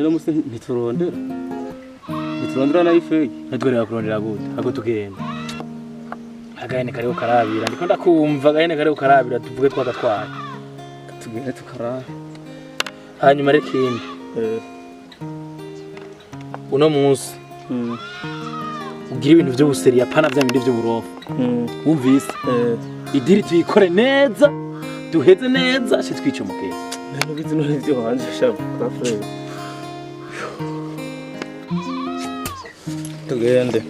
Rero musi ntiturondera nayo ifegi. Natwereka kurondera gute? Ako tugenda. Agahene kariho karabira, ndiko ndakumva agahene kariho karabira, tuvuge twagatwaye. Tugende tukarabe. Hanyuma rero ikindi, uno munsi ugira ibintu vy'ubuseri, apana vya bindi vy'uburofa. Wumvise? Idiri tuyikore neza, duheze neza, she twicomokeye. Ntubizi none ivyo wanje sha kwa frere. Tugende.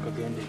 Kagende.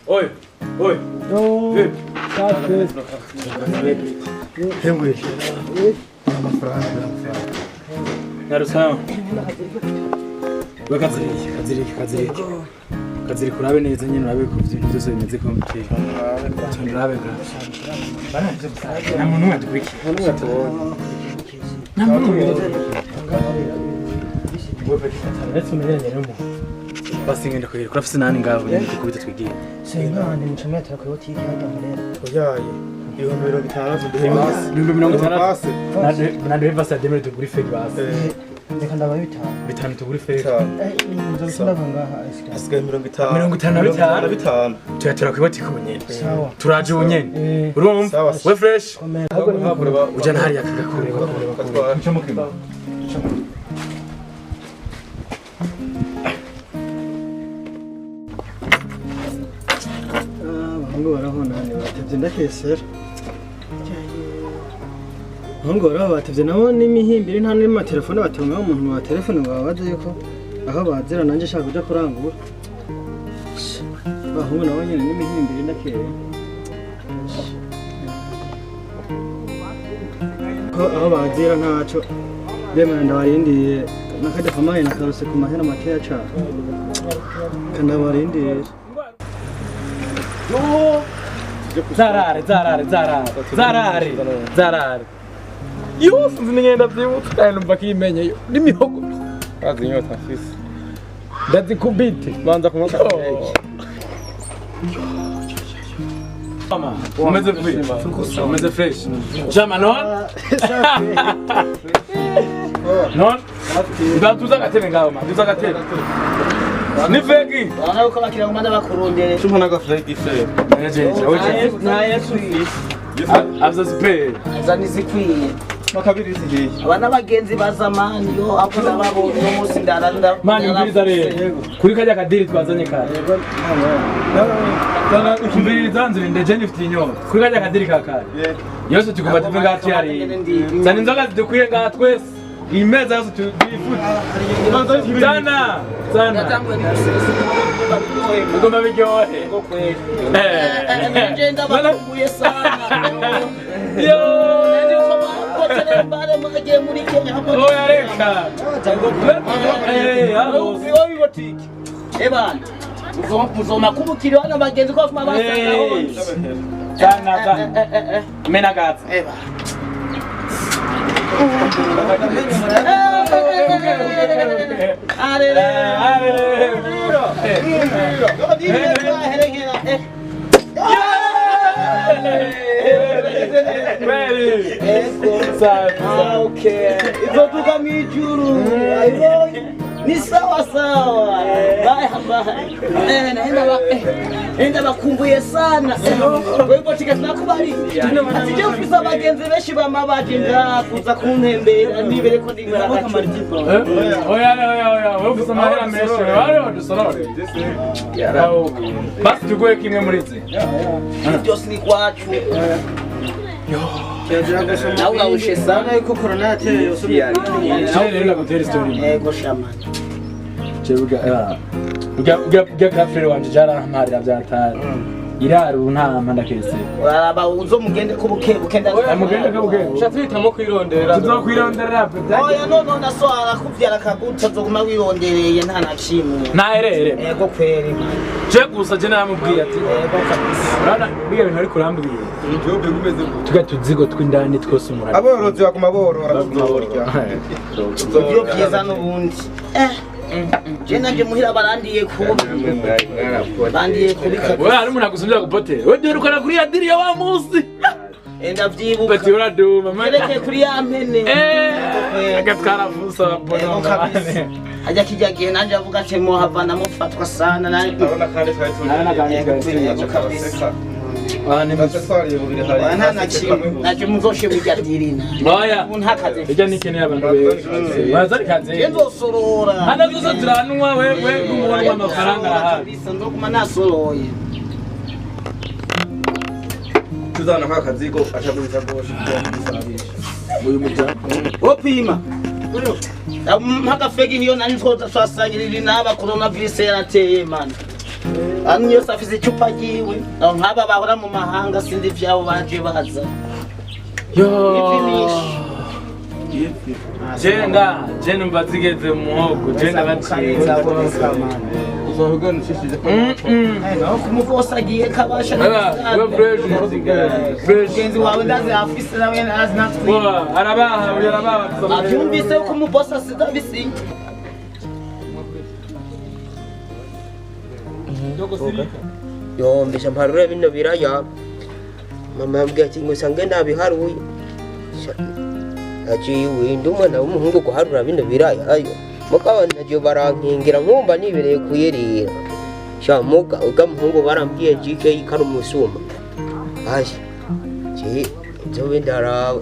Oi, oi. Hewe. Amafaranga, amafaranga. Narusama. We kazirike, kazirike, kazirike. Kazirike urabe neza nyene, urabe ko ibintu byose bimeze ko biteye. Urabe bra. Nta muntu n'umwe adukurikiye. Nta muntu n'umwe adukurikiye. Ndetse umenyeranye n'umuntu. Basi ngenda kwereka urafise nani ngaho nyene kukubita twigiye. Sengane mucomera kuri botike hajya murera. Oyaye. 600,000 duhe. 600,000. Basi. Nande basi ademere tuguri fake basi. Reka ndabaye 5. 5 tuguri fake. Nzobisa ndava ngaha esika. Hasigaye 50. 55. 55. Tuyatura kuri botike ubu nyene. Sawa. Turaje ubu nyene. Urumva? We fresh. Ujana hariya kagakure. Abahungu barahonane batevye ndakesera. Abahungu baraho batevye nabo n'imihimbiri, nta n'amatelefone batunga, umuntu wa telefone ngo babaze yuko aho bazira nanje shaka kuja kurangura. Abahungu nabo nyene n'imihimbiri ndakeye. Ko aho bazira ntaco bemera, ndabarindiye nakajya kamaye nakarose ku mahera makeya cane kandabarindiriye. Zarare, zarare, zarare, zarare, zarare. Yo, sinzi n'ingenda vyibutse kandi numva kimenye yo. N'imihogo. Azi inyota mfise. Ndazikubite. Banza kunywa kake. Mama, umeze fresh. Umeze fresh. Jama non? Non? Ndatuza agatebe ngaho ma, duza agatebe. Ni feki. Urabona yuko abakiriya baguma bakurondere. Cuma n'agafuregi se. Na Yesu ufise. Avza zipe. Zana izikwiye. Makabiri zihiye. Aba n'abagenzi ba zamani yo aho ndababonye uno munsi ndaranda. Mani umviriza rero. Kuri kajya kadiri twazanye kare. Umviriza nzuri ndeje nifitiye inyota. Kuri kajya kadiri ka kare. Yose tugomba tuve ngaha tuyariye. Zana inzoga zidukwiye ngaha twese. Iyi meza yose tuyifute. Zana! Zana! Bigomba biryohe. Nje ndabakumbuye sana. Yo! Nandi ko bakotere bare mwagiye muri Kenya hamwe. Oya reka. Eh, aho. Ebana. Muzoma kubukira hano bagenzi ko baguma basanga hose. Zana zana. Menagaza. Eba. Arere. Izotuka mwijuru ni sawa sawa. Bye bye. Enda bakumbuye sana. Kwa hivyo tika tunakubali. Atije ufisa abagenzi benshi bamabaje ngaha kuza kuntembera nibere ko ndi mwana. Oya oya oya, wewe ufise amahera menshi, wale wadusorore. Basi tuguhe kimwe muri izi. Byose ni kwacu. Kirazira gusoma. Nawe urabushe sana. Yuko corona yateye usomye. Jewe rero ndagutera story. Yego shama. Jewe uga gafrere wanje jaramparira byatari. Iraro nta mpanda kese. Uraraba uzomugende ko buke buke ndazi. Mugende ko buke. Tuhitamo kwirondera. Tuzokwirondera. Oya no naso arakuvyara akaguta uzoguma wirondereye nta na kimwe. Naherere. Yego kweri. Je gusa je namubwiye ati Yego kabisa. urabona biga bintu ariko urambwiye. Tuga tuzigo tw'indani twose umurari. Aborozi baguma borora tuzorya. Ibyo byiza n'ubundi. Je nanje muhira barandiye kubi. Bandiye kubi kabisa. Wewe hari umuntu agusubiza gupotera. Wewe duherukana kuri ya diri ya wa munsi. Enda vyibuka. Bati uraduma. Kereke kuri ya mpene. Eh, agatwara fusa Yego mbona. kabisa. Hajya kijya gihe nanje avuga ati muhavana mufatwa sana nanje. Urabona kandi twari turi. Urabona kandi twari turi. Yego kabisa. Natwe twariye bubiri hari. Oya, nta na kimwe. Nanje muzoshima irya diri nanje. Oya. Ubu ntakaze. Ijya nikeneye abantu benshi. Baza rikaze. Je nzosorora. Hano tuzo turanwa wewe kumubona amafaranga arahari. Kabisa nzoguma nasoroye. Tuzana kwa kazigo ashagurisha goshe. Uyu mujya. Wopima. Mpaka fegi hiyo nani twoza twasangirira inaba coronavirus yarateye man. Ani yose afise icupa ryiwe. Aho nk'aba bahora mu mahanga sindi ivyabo baje baza. Yo. Ifi Jenga, je numva zigeze mu muhogo, je ndabaciye. Uzohugana ucishije ko. Naho kumukosa agiye kabasha. We fresh. Fresh. Mugenzi wawe ndazi afise nawe azi natwe. Wa, arabaha, uyu arabaha. Avyumvise ko umubosi asize abisinye. Yombesha mparure bino biraya. Mama yambwiye ati ngo usange nabiharuye. Aciye ndi umwana w'umuhungu guharura bino biraya ayo. Muga nagiye barankingira nkumva nibereye kuyerera. Sha muga uga muhungu barambwiye GK kari umusuma. Aje. Je nzobe ndaraba.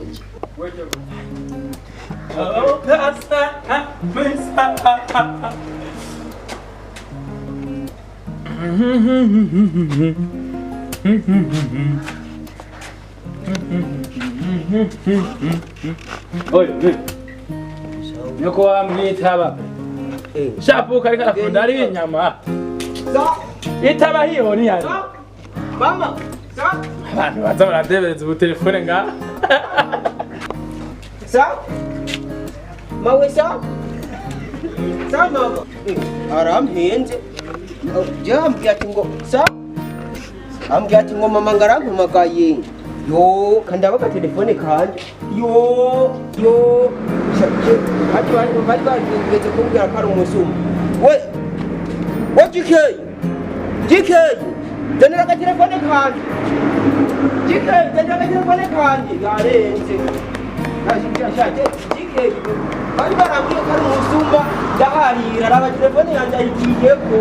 Oye, oye. Nyoko wamwitaba. Shapuka ariko arakunda ari inyama. Itaba hiyo ni yani. Mama, Abantu baza baradebereza ubu telefone nga. sa? Mawe sa? Sa mama. Arampenze. Je ambwiye ati ngo sa? Ambwiye ati ngo mama ngarampamagaye. Yo, kandaba telefone kanje. Yo, yo. Hati bari bari bageze kumbwira ko ari umusuma. We We GK. GK. Zanira agatelefone kanje. GK, zanira agatelefone kanje. Yarenze. Bari barambwiye ko ari umusumba ndaharira araba telefone yanjye ayigiyeko.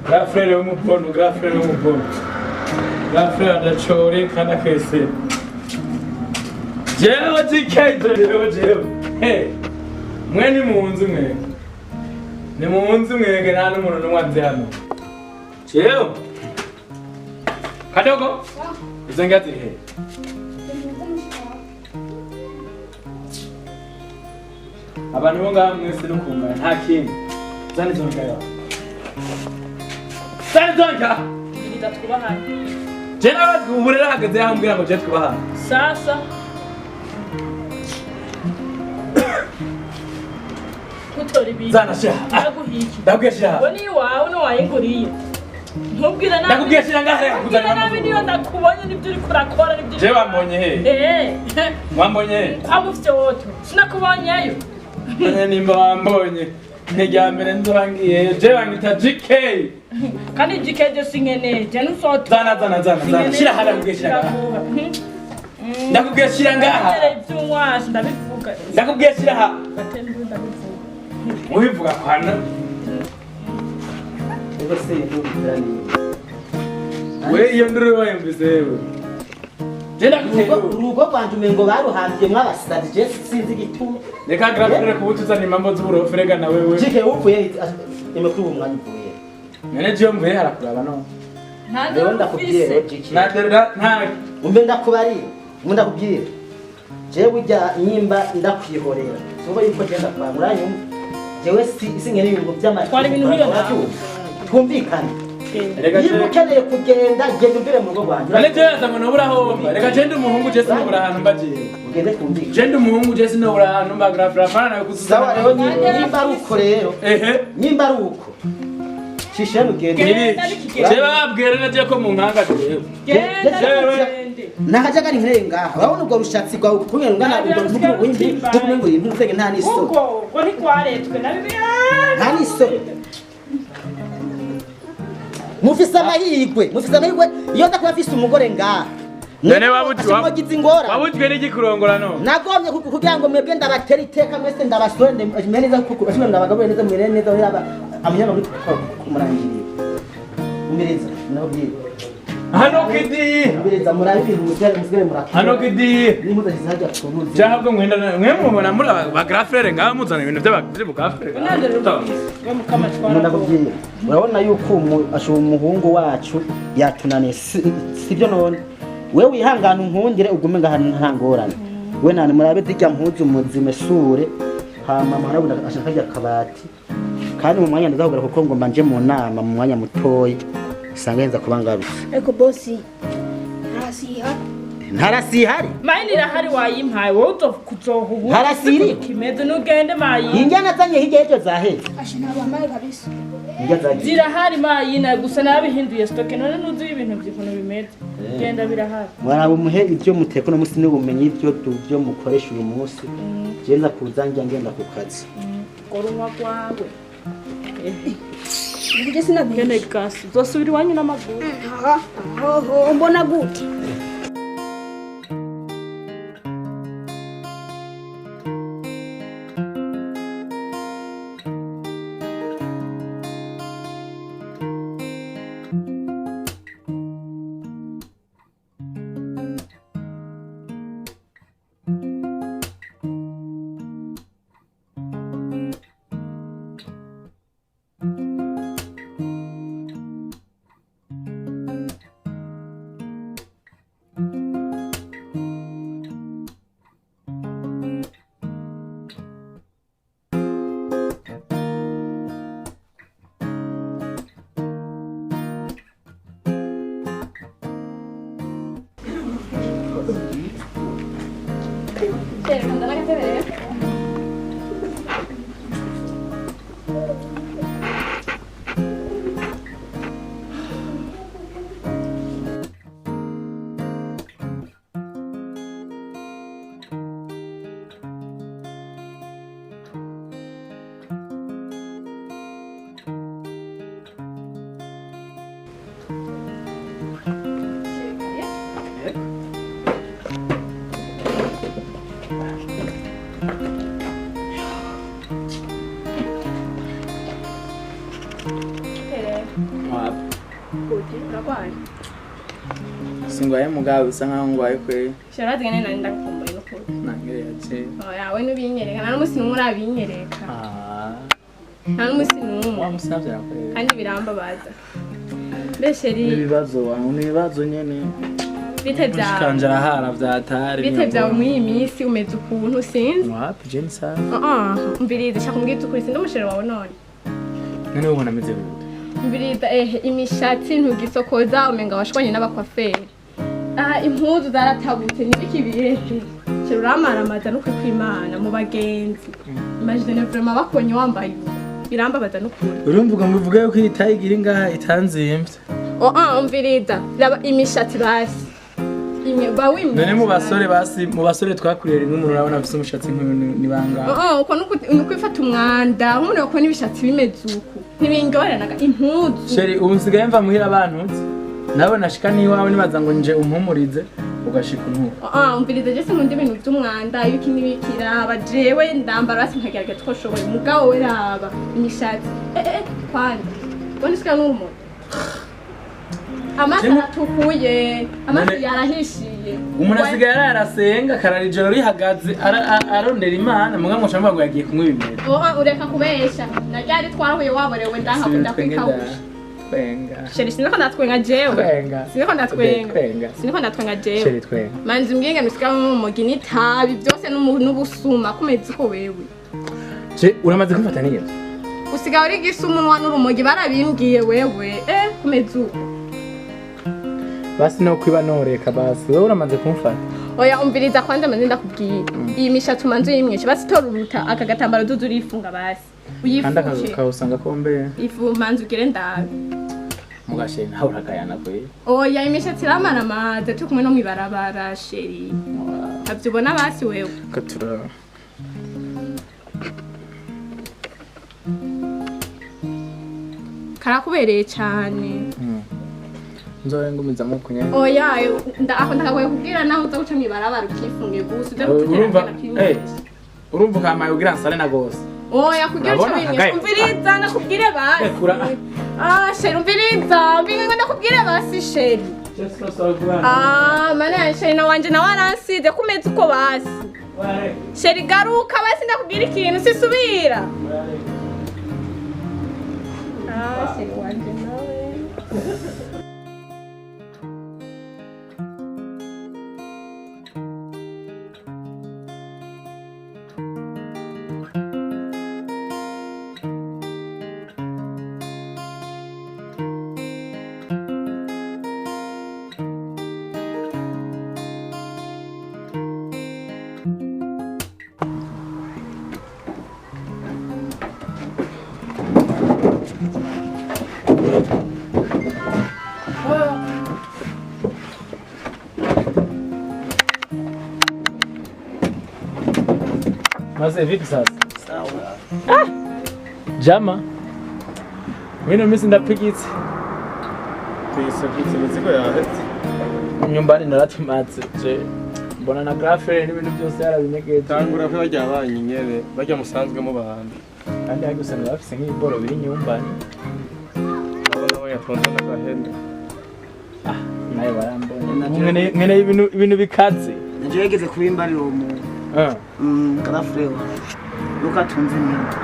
Grand frère w'umubono, grand frère w'umubono. Grand frère adacore kandi akesera. Jewe GK, jewe jewe. Hey. Mwe ni mu nzu mwe. Ni mu nzu mwege nta n'umuntu n'umwe azi hano. Jewe. Kadogo. Izo ngiya ziri hehe? Abantu bo ngaha mwese n'ukungana nta kindi. Zana izo ngiya yawe. Zana izo ngiya! Twubahane. Je nawe ubu rero hageze aho mbwira ngo je twubahane. Sasa Utora ibiki? Zana shira. Ndaguhiki. Ndakubwiye shira. Ngo ni iwawe ntiwayinguriye. Ntubwire nabi. Ndakubwiye shira ngaha reka Ntubwire kuzana nabi niyo ndakubonye nibyo uriko urakora nibyo. Je wambonye he? Eh. Wambonye he? Kwa mufyoto. Sinakubonyeyo. None nimba wambonye. Ni mbere nzorangiye. Je bangita GK. Kandi GK je sinkeneye. Je ntuzotora. Zana zana zana zana. Shira hada ndakubwiye shira ngaha. Ndakubwiye shira ngaha. Iby'umwashi ndabivuga. Ndakubwiye shira ha. Batembe ndabivuga. Ubivuga kwana. Ubwo se ndumvira ni. We iyo nduru wayumvise wewe. Je ndakutera. Urugo rwanje umengo baruhambiye mwabasazi je sinzi igituma. Reka grafere kubutuzana impamvu z'uburofu rega na wewe. GK upfuye imekuru umwanya uvuye. None je mvuye harakuraba no. Rero ndakubwiye rero GK. Nta Umbe ndakubari, umbe ndakubwira. Jewe burya nyimba ndakwihorera. Suba yuko genda kwa muranyumva. Jewe si ngene ibintu by'amata. Twara ibintu nk'iyo nawe. Twumvikane. Reka Niba ukeneye kugenda genda umbire mu rugo rwanjye. None je yazanywe nobura homba. Reka je ndi umuhungu je sinobura ahantu mba jewe. Ugende twumvikane. Je ndi umuhungu je sinobura ahantu mba grafere afana nawe kuzuza. Sawa rero nyimba ari uko rero. Ehe. Nyimba ari uko. Shisha rugende. Je babwira na je ko mu nkanga jewe. Nakajagari nkereye ngaha. Urabona ubwo rushatsi rwawe ukuntu rungana ubwo ruvuga wimbi ubwo ngo ntuzege nta n'isoni. Ubwo ubwo ntigwaretswe na bibiliya. Nta n'isoni. Mufise amahirwe, mufise amahirwe iyo nza kuba mfise umugore ngaha. None wabujwe n'igikurongora no. Nagomye kugira ngo mwebwe ndabatera iteka mwese ndabasore mwe neza kuko ashobora ndabagabure neza mwere neza yaba amunyama muri kumurangirira. Umbereza nababwira. Hano kidi. Umbereza murabe ibintu musigare murakora. Hano kidi. N'impuzu zizajya kuruzi. Cyahabwo mwenda mwe mubona muri ba grafere ngaha muzana ibintu by'aba grafere. Ndakubwira. Urabona yuko umuhungu wacu yatunaniye sibyo none. Wewe wihangana unkundire ugume ngaha nta ngorane. We nani murabe zijya mpuzu muzimesure hama muharabunda ashaka kajya kabati. Kandi mu mwanya ndazahugara kuko ngomba nje mu nama mu mwanya mutoyi. Sanga yenza kubangarutse. Eko bosi. Ntarasiha. Ntarasihari? Mayini irahari wayimpaye wowe uzokuzoha ubu. Ntarasiri? Kimeze nugende mayini. Injyana nazanye hirya y'ejo zaheze. Asha ntabamaye kabisa. Injya zagiye. Zirahari mayina gusa nabihinduye stoke none nuzi ibintu by'ukuntu bimeze. Genda birahari. Mwaraba umuhe ibyo muteka no musi n'ubumenyi ibyo byo mukoresha uyu munsi. Je nza kuza njya ngenda ku kazi. Gorunwa kwawe. Nje sinabigene Gende gasi. Uzosubira iwanyu n'amaguru. Aha, aho mbona gute? Singwaye mugabo bisa nkaho ngwaye kweli. Sharazi ngene nari ndakumbuye n'ukuri. Nange yaje. Oya we nubinyereka nta n'umusi n'umwe urabinyereka. Ah. Nta n'umusi n'umwe. Wa musavye yakweli. Kandi birambabaza. Mbesheri. Ibibazo wangu n'ibibazo nyene. Bite byawe. Mushikanje arahara vyatari. Bite byawe muri iyi minsi umeze ukuntu sinzi. Wapi Jensa? Ah ah, mbiriza shaka umbwire ukuri sindi umusheri wawe none. None ubona ameze gute? Mbiriza imishatsi ntugisokoza umenga washwanye n'abakwaferi. Ah impuzu zaratabutse nibiki bihehe. Sheri uramaramaza n'ukuri kw'Imana mu bagenzi. Imagine vraiment bakubonye wambaye ubu. Birambabaza n'ukuri. Urumva ngo uvuge yuko iyi tayi iri ngaha itanzimvye. Oh ah, umviriza. Raba imishatsi basi. Imwe ba wimwe. None mu basore basi, mu basore twakuriye rimwe, umuntu urabona afise umushatsi nk'uyu ni bangahe? Oh oh, uko nuko ifata umwanda, umuntu yakubona ibishatsi bimeze uku. Ntibingoranaga impuzu. Chéri, ubu nsigaye mva muhira abantu nabo nashika n'iwawe nibaza ngo nje umpumurize, ugashika untuka. Ah, umviriza, je sinkunda ibintu vy'umwanda, yuko n'ibikiraba jewe ndambara basi nkagerageza uko nshoboye, mugabo we raba imishatsi, eh kwanza ubona isigaye n'urumoto, amaso aratukuye, amaso yarahishiye. Umuntu asigaye ararasenga akarara ijoro rihagaze arondera Imana, muga ngo ngo yagiye kunywa ibimera. Oh, ureka kubesha, na ryari twarahuye waborewe ndahakunda kwikawusha. Twenga. Chéri, siniko ndatwenga jewe. Twenga. Siniko ndatwenga. Twenga. Siniko ndatwenga jewe. Chéri, twenga. Manzi mbwenge nusigaye mu n'itabi byose n'ubusuma kumeze uko wewe. Je uramaze kumfata n'iyo. Usigaye uri gisa umunwa n'urumogi, barabimbwiye wewe, kumeze uko. Basi no kwiba noreka, basi wewe uramaze kumfata. Oya, umviriza kwanza, manzi ndakubwiye, iyi mishatsi umanzi uyimwishe basi, tora uruta aka gatambaro uzuze urifunga basi. Kandi Uyifuke. akawusanga kombe. Ifu manzi ugire ndabe. Mugashe nawe uragayana kwe. Oya, imishatsi iramaramaza turi kumwe no mwibarabara, chéri, ntabyo ubona basi wewe. Katura. Karakubereye cyane. Nzobe ngumizamo kunya. Oya, aho ndakagoye kubwira naho uza guca mwibarabara ukifunge gusa uze. Urumva urumva ukamaye ugira nsare na gose. Oya, kugira uce Urabona, wimwishe. Kagaye? Umviriza ndakubwire basi. Kura. Ah chéri, umviriza mbinga ndakubwire basi, chéri. Ah mana, chéri na wanje nawe aransize kumeza uko basi. Chéri, garuka basi ndakubwira ikintu, sisubira. Ah chéri wanje nawe. Maze vipi sasa? Sawa. Jama. Mino misi ndapikitse. Tuyisukitse imizigo yahetse. Nyumbani naratumatse. Je mbona na grafere n'ibintu byose yarabinyegeje. Tangura ko barya banyinyere barya musanzwe mu bahandi. Kandi hari usanga bafise nk'ibiboro biri nyumbani. Abo nabo yatonze n'agahene. Nayo barambonye. Mwene ibintu bikaze. Nanje yageze kubimbarira uwo muntu. Ah. Karafure wawe. Nuko atunze imyenda.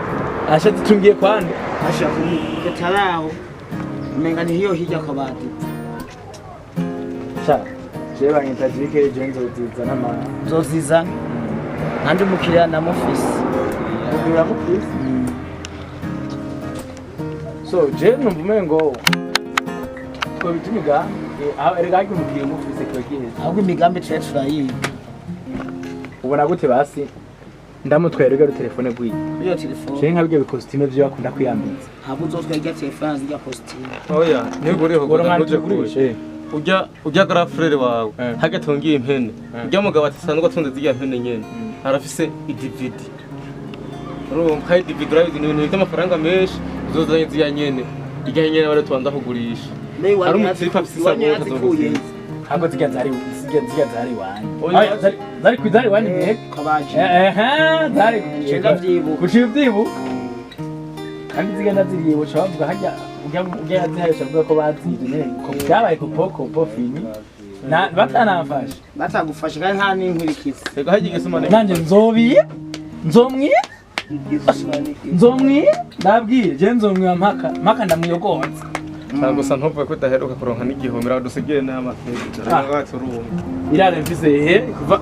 Asha tutungiye kwande. Ashaka kumutaraho. Umenga ni hiyo hirya kabati. Sha. Je banyita jike je nzoziza n'ama. Nzozizana. Nandi umukiriya ndamufise. Uramufise? So je numva umengo twobita imigambi, erega harya umukiriya umufise kiba giheze. Ahubwo imigambi tuye turayiga. Ubona gute basi ndamutwaye rega telefone gwiye? Iyo telefone. Je nka bijya bikositime vyo bakunda kwiyambitsa. Ntabwo uzotwega telefone zijya costume. Oya, ntigureho Ura ntuje mwana. kure. Ujya grand frère wawe hajya atungiye impene. Ujya mugabo atisanzwe atunze zirya mpene nyene. Arafise iDVD. Urumva hari DVD, urabizi ni ibintu by'amafaranga menshi, uzozanye zirya nyene. Irya nyene bari tubanza kugurisha. Hari umutipe afise iwanyu isabune yazikuye. Ntabwo zirya zari iwanyu. Oya. Oya, zari iwanyu mwebwe. Kabaje. Ehe, zari. Nje ndavyibuka. Uciye uvyibuka. Kandi zigenda ziributsa bavuga harya ujya yazihaye avuga ko bazibye nyene ko byabaye kopo fini. Na batanamfashe. Batagufashe kandi nta n'inkurikizi. Ego hajya igisuma. Nanje nzobiye. Nzomwiye. Nzomwiye. Ndabwiye je nzomwiye mpaka ndamwiyogonza. Ntabwo gusa ntuvuge ko udaheruka kuronka n'igihumbi raho dusigaye n'amateka. Urumva. Irare mfise he kuva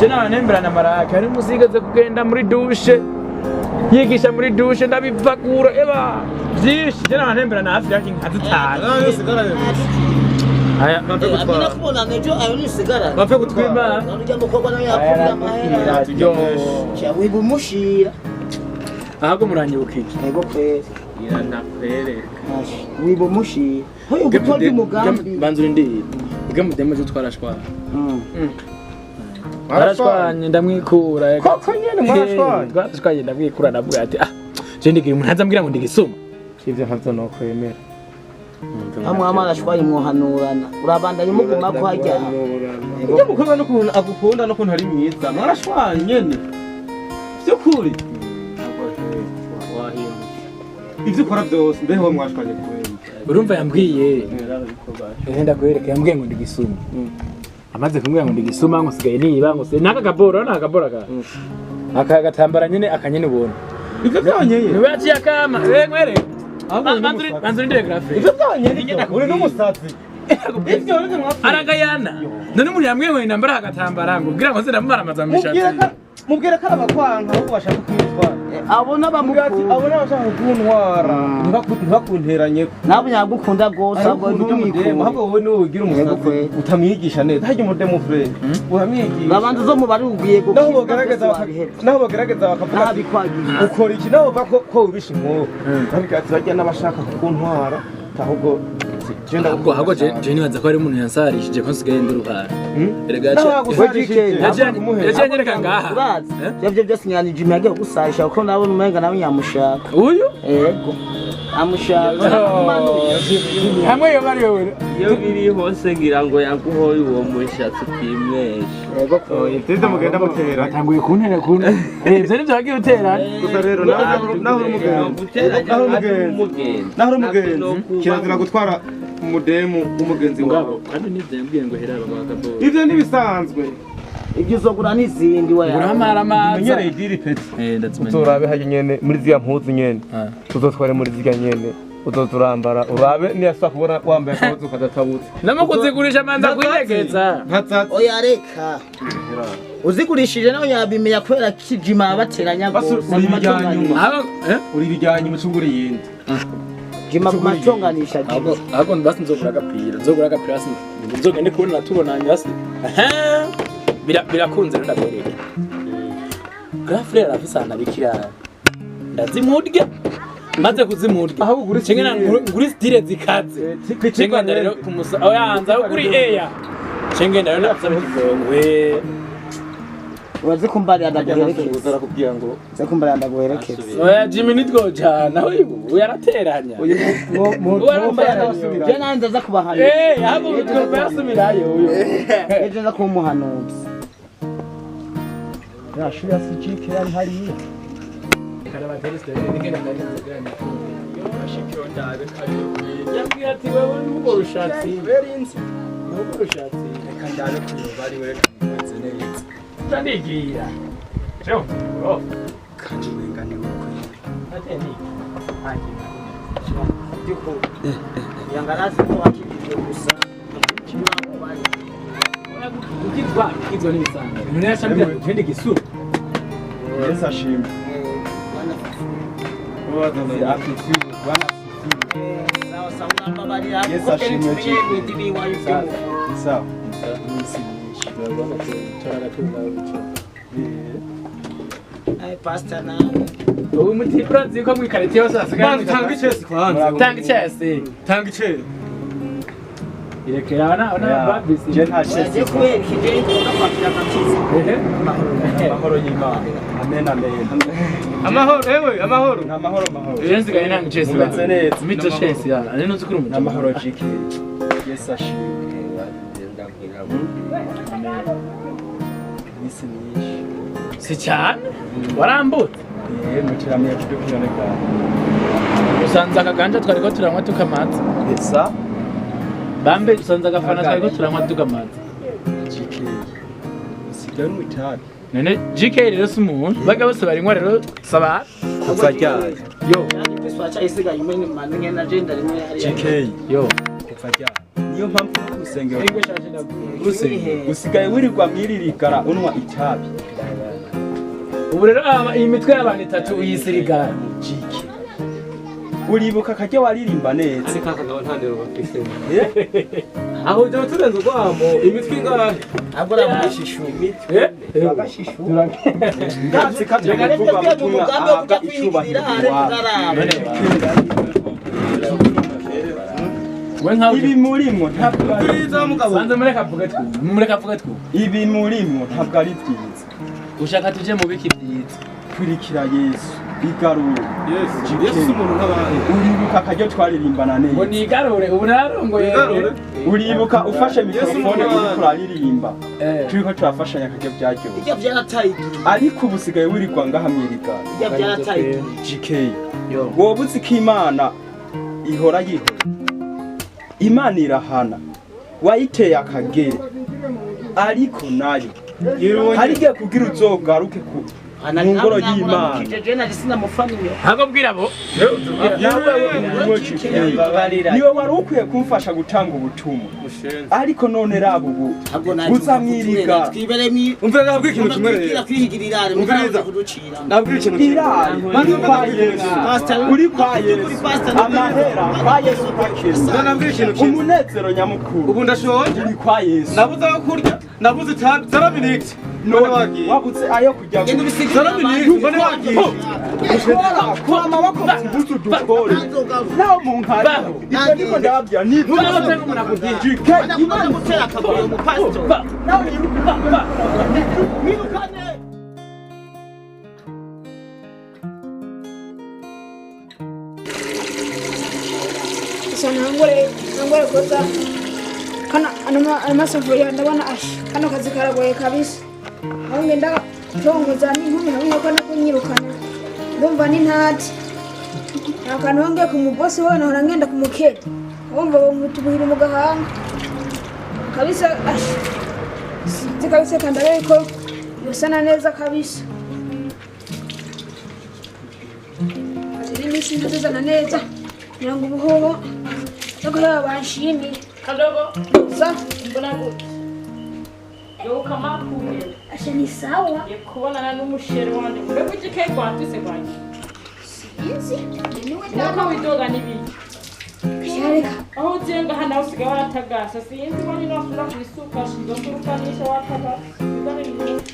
je nawe nemberana maraka hari umusigaze kugenda muri douche yigisha muri douche ndabivagura eba byinshi, je nawe nemberana hafi yaki nka zitanu. Aya Amina kubona nejo ayo nisigara. Bapfe gutwara. Nurya mukobwa nawe yakunda amahera. Yo. Cha wibumushira. Ahubwo muranyibukije. Ego kweli. Iranakwereka. Wibumushira. Hoyo gutora umugambi. Banza urindire. Ubwe mudemu ejo twarashwana. Twarashwanye ndamwikura. Koko nyene mwarashwanye? Twarashwanye ndamwikura ndavuga ati ah je ndigira umuntu azambwira ngo ndigisuma. Ivyo ntavyo nokwemera. Hamwe hamwe arashwaye mwohanurana. Urabandanya muguma ko hajya. Ujya mukobwa n'ukuntu agukunda n'ukuntu ari mwiza mwarashwanye nyene. Vy'ukuri. Ivyo ukora byose mbeho mwashwanye kubera. Urumva yambwiye. Ndakwereka yambwiye ngo ndigisuma. Amaze kumbwira ngo ndigisuma ngo sigaye niba ngo naka kaboro naka kaboro ka. Aka gatambara nyene akanyene ubona. Ivyo byonyeye. Niwe yaciye akama. Nkwere. Banza urindire grafe. Ivyo byonyeye uri n'umusazi. Ivyo uri mwapfuye. Aragayana. None umuntu yambwiye ngo inambara agatambara ngo kugira ngo nze ndamumara mishatsi. Mubwira ko arabakwanka ahubwo bashaka kumutwara. Abo n'abamukunda. Abo n'abashaka kuntwara. Ntibakunteranye. Nabo nyagukunda gose ahubwo ntumwikunda. Ahubwo wowe niwe ugira umusazi utamwigisha neza. Harya umudemu frere. Uramwigisha. Babanza zo mubari ugiye gukira. Naho bagerageza bakavuga ati ukora iki naho bava ko ubisha inkoho. Ariko ati bajya n'abashaka kukuntwara ahubwo ahubwo je nibaza ko ari umuntu yansarishije ko nsigaye ndi uruhara. Erega yaciye anyereka ngaha. Urazi ivyo byose nyani Jimmy yagiye gusarisha kuko nabona umenga nawe nyamushaka. Uyu? Yego. Amushaka. Hamwe yo bari wewe. Iyo biri hose ngira ngo yaguhoye uwo mushatsi ukimwesha. Yego ko. Ivyo mugenda mutera. Batanguye kuntera kuntu. Ivyo nivyo bagiye utera. Gusa rero naho uri umugenzi. Naho uri umugenzi. Kirazira gutwara umudemu w'umugenzi wawe. Kandi nivyo yambwiye ngo hera abagabo. Ivyo nibisanzwe. Ibyo uzogura n'izindi we. Uramara amazi. Menyereye idiri peti. Uzorabe hajya nyene muri ziya mpuzu nyene. Tuzotware muri ziya nyene. Uzoturambara urabe niyasa kubona wambaye akabuzu kadatabutse. Namo kuzigurisha manza kwinyegeza. Oya reka. Uzigurishije nawe yabimenya kubera kijima bateranya gose. Uri ibijyanye umucungure yindi. Jima kumatonganisha jima. Ahubwo basi nzogura agapira. Nzogura agapira basi nzogende kubona tubonanye basi. Birakunze rero ndakwereka. Grafre arafise ahantu abikira. Ndazimurya. Maze kuzimurya. Cengena nguri stile zikaze. Cengenda rero kumusa. Oya anza kuri eya. Cengenda rero ndasaba ikigongwe. Urazi kumbarira ndaguherekeza. Uzarakubwira ngo uze kumbarira ndaguherekeza. Oya Jimmy nitwojana uyu yarateranya. Je nanze aza kubahanura. Ahubwo twasubirayo uyu. Ejo nza kumuhanuza. Yashuri ya CGK yari hariya. Yambwiye ati wewe n'ubwo rushatsi. N'ubwo rushatsi. Reka ndabe kuyoba ari we kamubaze neza. Ndandigira. Cyo. Kandi umenga ni ukuri. Yangarazi ko wakijije gusa. Ukitwa ukizwa n'ibisanzwe. Umuntu yashambira kindi gisura. Yesu ashimwe. Yesu ashimwe Sawa. Pastor nawe. Ubu mutipura nzi ko mwikaritiye hose hasigaye. Tanga icesi kwanza. Tanga icesi. Tanga icesi. Irekera na babisi. Je nta cesi. Je kubera ikije ngomba kwakira agakiza. Amahoro y'Imana. Amen amen. Amahoro ewe amahoro. Amahoro amahoro. Je nsigaye nanga icesi. Mumeze neza. Mito cesi ya. Ari nuzi kuri umutima. Amahoro JK. Yesu ashimwe. Iminsi myinshi. Si cyane. Warambutse. Mutiramiye kudukirane bwawe. Usanze akaganja twariko turanywa tukamaza. Esa. Bambe usanze agafana twariko turanywa tukamaza. JK. Usigaye unywa itabi. None JK rero si umuntu. Baga bose barinywa rero saba. Kuva ryari? Yo. JK. Yo. Kuva ryari? Niyo mpamvu urusengero. Urusengero. Usigaye wirirwa mwiririgara unywa itabi. Ubu rero iyi mitwe y'abantu itatu uyisirigara. JK. Uribuka kajya waririmba neza. Ariko akagabo nta ndero bafise. Aho byo turenze urwamo imitwe ingahe? Ntabwo uramugisha Eh? Ndatse kaje kuvuga ubutumwa ahabwa icubahiro iwabo. Ibi murimwo ntabwo ari Bwiza mugabo. Banza mureka avuge twu. Mureka avuge twu. Ibi murimwo ntabwo ari byiza. Ushaka tuje mu biki byiza? Kurikira Yesu igarure. Yesu, Yesu si umuntu nk'abandi. Uribuka akaryo twaririmbana Ngo neza. nigarure ubu nararongoye. Nigarure. Uribuka ufashe Yesu mikrofone umuntu uriko uraririmba. Eh. Turiko turafashanya akaryo byaryoshye. Ibyo byarataye igihe. Ariko ubu usigaye wirirwa ngaha mwirigara. Ibyo byarataye igihe. GK. Woba uzi ko Imana ihora yihora. Imana irahana. Wayiteye akagere. Ariko nayo hari igihe kugira uzogaruke ku mu ngoro y'Imana. Je nari sinamufaniye. Ntabwo mbwira abo. Niwe wari ukwiye kumfasha gutanga ubutumwa. Ariko none raba ubu Ntabwo naje uza mwirigara. Twibere mwi. Umva nabwira ikintu kimwe rero. Kwihigirira Umviriza. kuducira. Nabwira ikintu kimwe. Irari uri kwa Yesu. Uri kwa Yesu. Amahera kwa Yesu Umva nabwira ikintu kimwe. Umunezero nyamukuru Ubu ndashonje. uri kwa Yesu. Nabuze ayo kurya, nabuze itabi, zaraminitse. None wagiye. Wabuze ayo kujya Genda ubisigire Zaraminitse, none wagiye. Kora, kora amaboko mu mpuzu dukore. Naho mu nkari. Ibyo ndiko ndababwira ni GK Imana gutera akaguru umupastor. nawe yiruka. Wirukane. Gusa ntangure ntangure koza kano ano masafuriya ndabona ashi kano kazi karagoye kabisa aho ngenda tongoza n'inkumi hamwe ko no kunyirukana ndumva n'intati nta kantu wongeye ku mubosi wowe nahora ngenda ku mukede wumva bamutubuhira mu gahanga kabisa ashi sinzi kabisa kandabe ko yosana neza kabisa kazi n'iminsi ndazizana neza kugira ngo ubuhoho no kuheba banshimire Kadogo, sa mbona gute? Yoka makuye. asha ni sawa Ye kubonana n'umushere wanje. Mbega ugike gwatise gwanje. sinzi niwe Nuko widoga n'ibiki. Kashareka Aho ugiye ngaha nawe usigaye waratagasa. Sinzi ko nyine wasubira kwisuka, ndosurukanisha watagasa. Biga n'ibiki.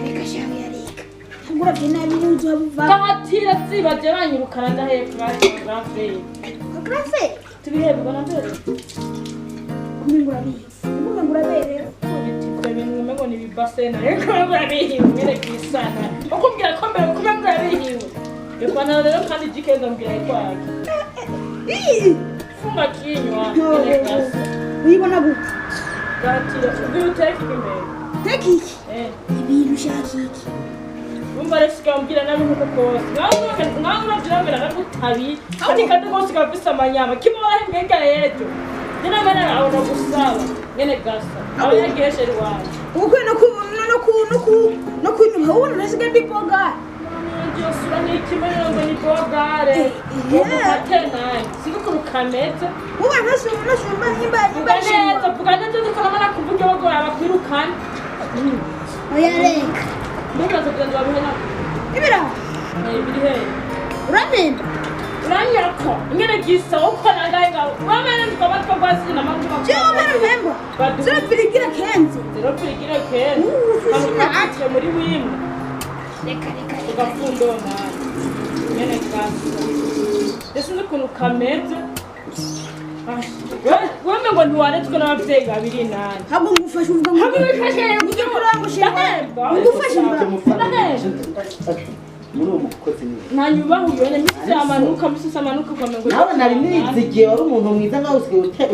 reka shawe yareka ntabwo uravye nabi n'uzoba uva Kahatira zibaje banyirukana ndaheye kuri grafe Tubihebwa na mbere. kumenga urabizi kumenga uraberewe Ibintu ngo ni ibibase ariko urabihiwe nyine kwisana. Ukubwira ko mbere kumenga urabihiwe. Ipantaro rero kandi jikenda mbwira ikwake. Funga kinywa. Nyine gasa. uyibona gute Gatira ubwira uteke imbere. teka iki Eh. ibintu ushaka iki Umva rero usigaye umbwira nabi nkuko kose. Nawe urabyira mbere aragutabi. Kandi kandi rwose ukaba ufise amanyama. Kimwe warahembwe hirya y'ejo. Nyine mbere aho nagusaba. Nyine gasa. Aho yagiye sheri wawe. ubukwe no ku no ku no ku no kunyuha ubona nasigaye ndi boga Sura ni ikimenyo ngo ni bogare. Ufate nabi. Sinzi ukuntu kameze. uba ntasumba ntasumba nimba Vuga nimba neza, vuga neza ndiko namara kuvuga wowe abakwirukana. oya reka Mbega tugenda babihe nako. ibiraha Eh, biri hehe? uramenda Uranyako. Ingene gisa ukora ngahe ngaho. Wamene twaba twagwasi na makuba. jewe mbere mpemba zirapfirigira kenze Zero pirigire kenze. Uuu, Ate muri wimwe. reka reka reka Ugapfunda uwo mwana. Ingene gasa. Ese uzi ukuntu kameze? Wembe ngo ntiwaretswe n'ababyeyi babiri nanjye. ntabwo ngufashe uvuga ngo Hamwe wifashe ujye kurangusha Ndahembwa. ngufashe mbura Ndahembwa. Muri uwo mukozi ni. Nanyubaha uyone misi amanuka misi amanuka ukamenya ngo Nawe nari nizigiye wari umuntu mwiza ngaho usigaye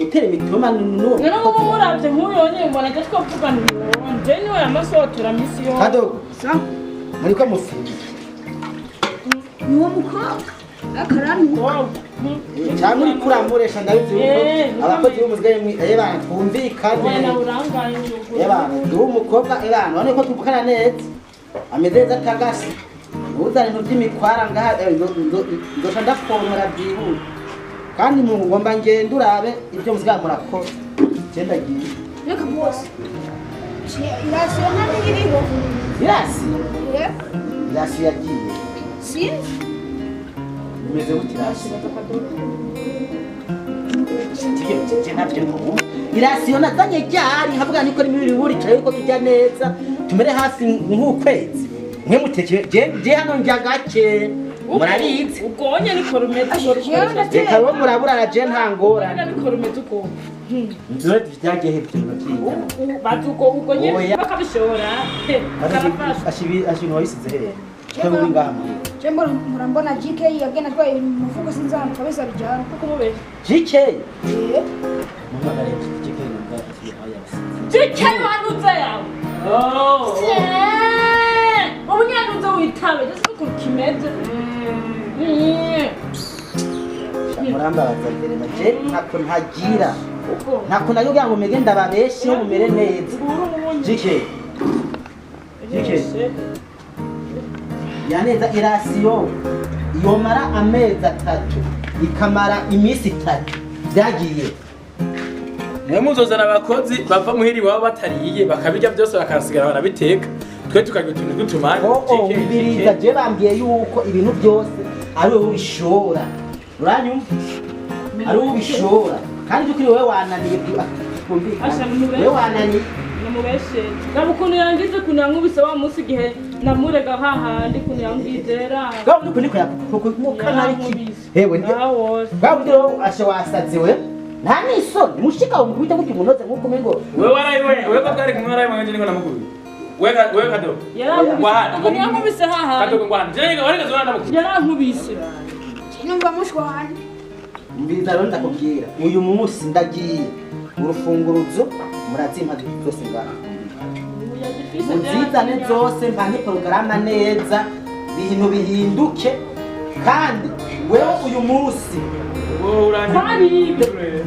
utera imitoma n'uwo. Rero nk'ubu murabye nk'uyonye mbona ajya twavugana uyonye je niwe yamasotora misi yose. Kadogo. Sa Muriko mufungiye. ni uwo mukobwa akaranuka Cyangwa uriko uramuresha ndabizi yuko Eh, abakozi b'umusigaye mwi ebana twumvikane. Wena urangaye uruguru. Ebana ndi umukobwa ebana urabona ko tuvugana neza. Ameze neza atagase. Ntuzane ibintu by'imikwara ngaha nzoca ndakomora byihuse. Kandi ngomba ngende urabe ibyo musigaye murakora. Genda giye. reka bose irasiyo nta n'iyiriho Irasi. Yego. Irasi yagiye. Sinzi. Bimeze gute irasi? Je ntabyo ntubu. Irasiyo nazanye ryari nkavuga niko ni mibiri buri cyayo ko tujya neza tumere hafi nk'ukwezi. Mwe muteke je hano njya gake. Murabizi. Ugonye niko rumeze uko. Reka bo muraburara je nta ngorane. Niko rumeze uko. Nzure byagiye hejuru byinjana. Bazuko uko nyene bakabishora. Ashibi ashinwa yisize hehe. Twebwe uri ngaha muhira. Je murambona GK yagenda atwaye umufuko sinzi ahantu kabisa bijyana. Kuko mubesha. GK. Eh. Muhamagare GK numva ati GK wanuze yawe. Oh. Umunyanuze witabe just uko kimeze. Murambabaza mbere na je ntako ntagira. Ntako nayo ngo mege ndababeshe mumere neza. GK. GK. Yaneza irasiyo yomara amezi atatu ikamara iminsi itatu byagiye. Mwe muzozana abakozi bava muhiri iwabo batariye bakabirya byose bakasigara barabiteka twe tukarya utuntu tw'utumani. Umviriza je bambwiye yuko ibintu byose ari wowe ubishora. Uranyumva? Ari wowe ubishora kandi by'ukuri wowe wananiye wewe wananiye namubeshe nabukuntu yangize kuntu yankubise wa munsi igihe namurega hahandi kuntu yangizera bwa bundi kuntu yakuka nariki hewe bwa bundi rero ashe wasaze we nta n'isoni mushika umukubita gutyo umunoze nk'uko umengo wewe warayibonye wewe bwari kumwe warayibonye niko namukubita wewe kado yarankubise hahandi kado ngwana je warega zona namukubita yarankubise numva mushwana mbiza rero ndakubwira uyu munsi ndagiye urufunguruzo murazimpa zose ngaha muzizane zose mpange porogaramu neza ibintu bihinduke kandi wewe uyu munsi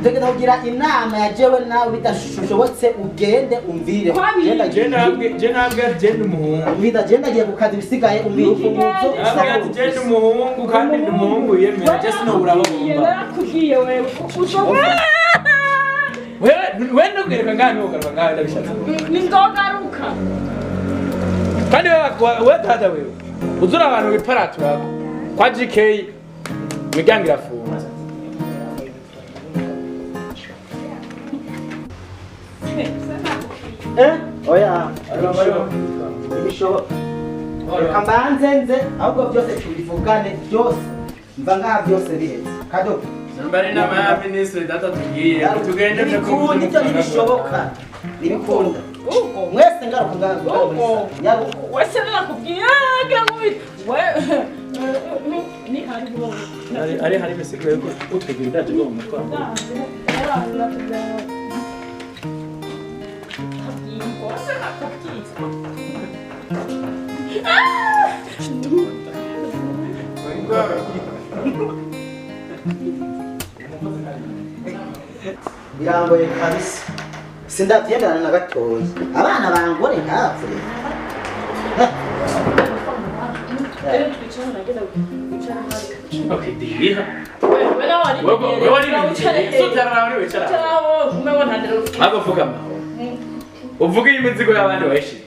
ndagenda kugira inama ya jewe nawe bidashobotse ugende umvire je nabwe je umuhungu mbida je ndagiye ku kazi bisigaye umvire urufunguruzo je ndi umuhungu kandi ndi umuhungu yemera je sinobura narakubwiye wewe wewe ndubwireka ngaha ntugaruka ngaha ndabishatse ninzogaruka kandi wewe dada wewe uzura abantu biparatura kwa GK imiryango irafunze oya reka mbanze nze ahubwo byose tubivugane byose mva ngaha byose biheze kado Nambari inama ya minisitiri data tugiye tugende bikunda ibyo ntibishoboka ntibikunda mwese ngaruka ngaruka wese nakubwiye ni hari ari hari imisigo yo utwigira indaje bwo mu mutwe birangoye kabisa sindavyemerana na gatoya abana bangore nkapfure Okay, diha. Wewe vuga amahoro. Uvuge imizigo y'abandi wayishize.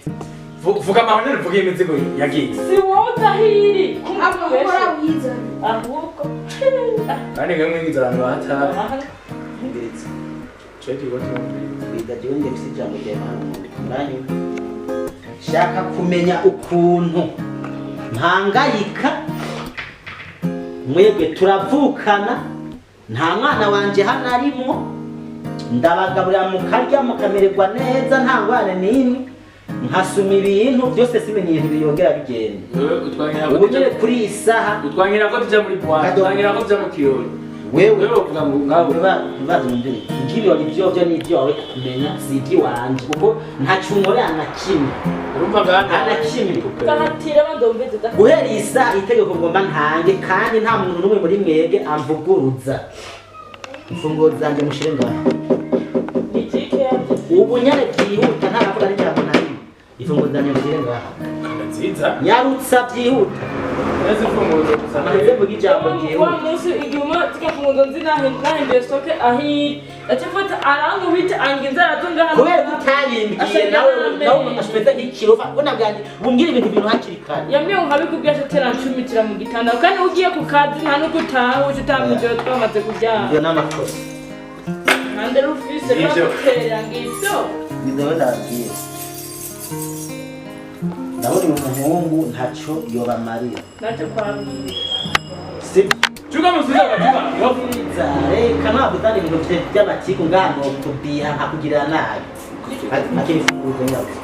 Vuga amahoro nyine uvuge imizigo yagiye. Si wowe udahiri. Ahubwo wiza. Ahubwo. Kandi ngemwe ngize abantu bahata. Mbiretse. Cyo kigo cyumviriza. Biga jewe ngiye mfise ijambo rya Imana. Shaka kumenya ukuntu mpangayika mwebwe turavukana nta mwana wanje hano arimwo ndabagaburira mukarya mukamererwa neza nta ngwane n'imwe nkasuma ibintu byose simenye ibintu biyongera bigenda ubu nyine kuri iyi saha utwangira ko tujya muri boîte utwangira ko tujya mu kirori wewe uvuga ngo ngaho ntibazumvire iby'ibirori byovyo n'ibyo wawe kumenya si iby'iwanje kuko ntaco unkorera na kimwe urumva ngaha nta na kimwe Bahatira bandomveze guhera iyi saha itegeko ngomba ntange kandi nta muntu n'umwe muri mwebwe amvuguruza imfunguzo zanjye mushire ngaho ubu nyene byihuta ntaravuga n'ijambo na rimwe imfunguzo zanjye mushire ngaho nziza nyarutsa byihuta neza imfunguzo gusa nze mvuga ijambo byihuta wa munsi igihe umwe tugafunguzo nzi nahinduye soke ahi Ndakifata arankubita anginza aratunga hano. Kubera ko utabimbwiye nawe nawe ashobeza nk'ikirofa ubona bwanjye bumbwira ibintu bintu hakiri kare. Yambwiye ngo nkabikubwiye aca arancumitira mu gitanda kandi ugiye ku kazi nta n'uko utaha uca utaha mw'ijoro twamaze kuryama. Iyo ni amakosa. Nande rufise rwaguterera ngivyo. Ni jewe ndababwira. Ndabona uyu muhungu ntacyo yobamarira. Ntacyo kwabwira. Sibyo. Chuka musubiza agacupa. Reka ntabwo utari ibintu by'amatiku ngano kubiha nkakugirira nabi. Akiri imfunguzo nyabwo.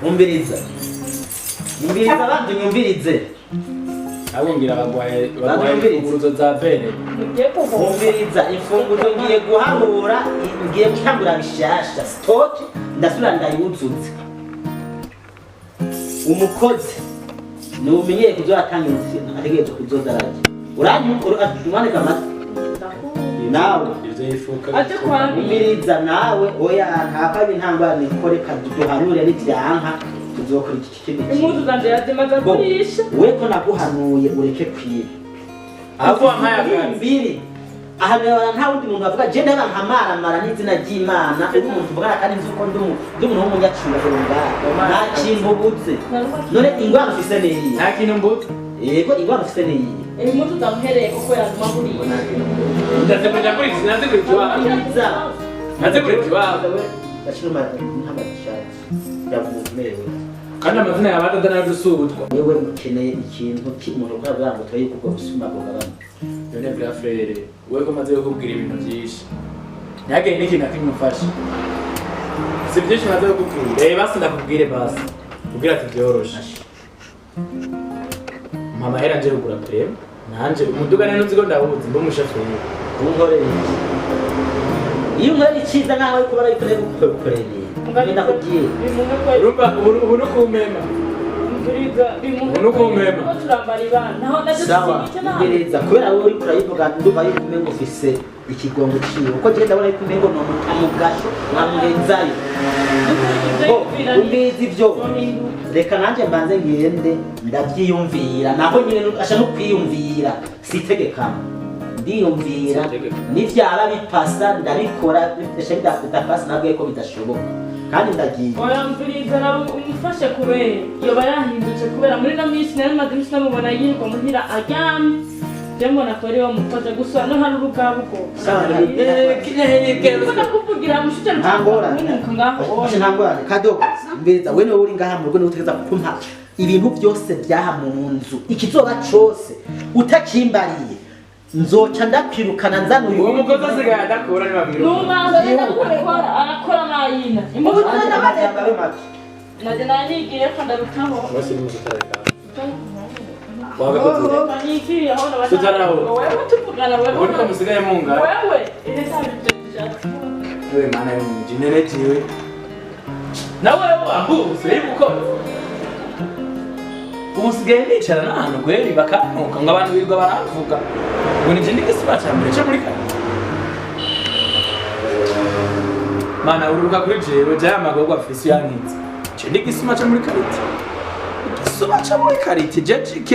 Umviriza. Umviriza abandi unyumvirize. Abongira bagwaye bagwaye imfunguzo za bene. Umviriza imfunguzo ngiye guharura ngiye gutangura bishasha stock ndasubira ndayuzuza. Umukozi ni umenyeye kuzatanga ategereje kuzoza arajya. Uranyumva amatwi. Nawe umviriza nawe oya ntapfa ibintangwa nikore duhanure n'ivyanka tuzokora iki kindi. Impuzu zanje yazimaze kurisha. We ko naguhanuye ureke kwiba. Aho wampaye akazi. Mbiri. Aha nta wundi muntu avuga je ndaba nkamaramara n'izina ry'Imana uri umuntu uvugana kandi nzi uko ndi umuntu w'umunyacubahiro ngaha. Nta kintu ubuze. None ingwara ufise ni iyi. Nta kintu mbuze. Yego ingwara ufise ni iyi. Impuzu zamuhereye kuko yaguma kuriya. Ndaze kuri naze kuri kiwabo. Naze kuri kiwabo. Ndashima ntabashati. Yavumerewe. Kandi amazina y'abadada n'adusubutwa. Wewe ukeneye ikintu cy'umuntu ukora bwa ngo toye kubwo busuma bugabana. None bra frere, wewe ko maze kukubwira ibintu byinshi. Ntihagire n'ikintu na kimwe umfasha. Si byinshi maze kukubwira. Eh basi ndakubwire basi. Kubwira ati byoroshe. Mama hera nje kugura prem. Nanje umuduga nene nzi ko ndawuzi mbe umushoferi. Unkorera iki? Iyo unkorera icyiza nawe kuba ariko gukorera ibintu. Ndakubwiye. Urumva ubu nukumema. Ubu Sawa, umviriza kubera wowe uriko urayivuga ndumva yuko umengo ufise ikigongo ciwe kuko jewe ndabona yuko umengo ni umutamugasho nkamurenzayo. Umviriza ivyo reka nanje mbanze ngende ndavyiyumvira naho nyine asha no kwiyumvira sitegekamo ndiyumvira nivyaba bipasa ndabikora bidasha bidapasa nabwiye ko bidashoboka kandi ndagiye. Oya mviriza nawe umufashe kubera yoba yahindutse kubera muri no minsi nari maze iminsi namubona yirirwa muhira aryamye je mbona ko ariwe mufashe gusa no hari urugabo ubwo. Ndakuvugira mushite ngaho. Nta ngorane kadogo mviriza we niwe uri ngaha mu rugo niwe utegereza kumpa ibintu byose byaha mu nzu ikizoba cose utakimbariye nzoca ndakwirukana nzana uyu uwo mukozi asigaye adakora ntibabwira. Numanza ndakora arakora nayina. Impuzu naje nanigiye ko ndabitaho. Bose ni musutareka. Wagakoze. Nigiye aho nabana. Sutaraho. Wewe tuvugana wewe. Ubu niko musigaye munga. Wewe ese Wewe mana y'umuji nene jiwe. Nawe aho usigaye gukora. Ubu nsigaye nicara n'ahantu kweri bakantuka ngo abantu birirwa baramvuga. Ngo nije ndi gisima ca mbere co muri kare. Mana ururuka kuri jewe jaya amagorwa afise uyankiza. Je ndi gisima co muri karite. Igisuma co muri karite je GK.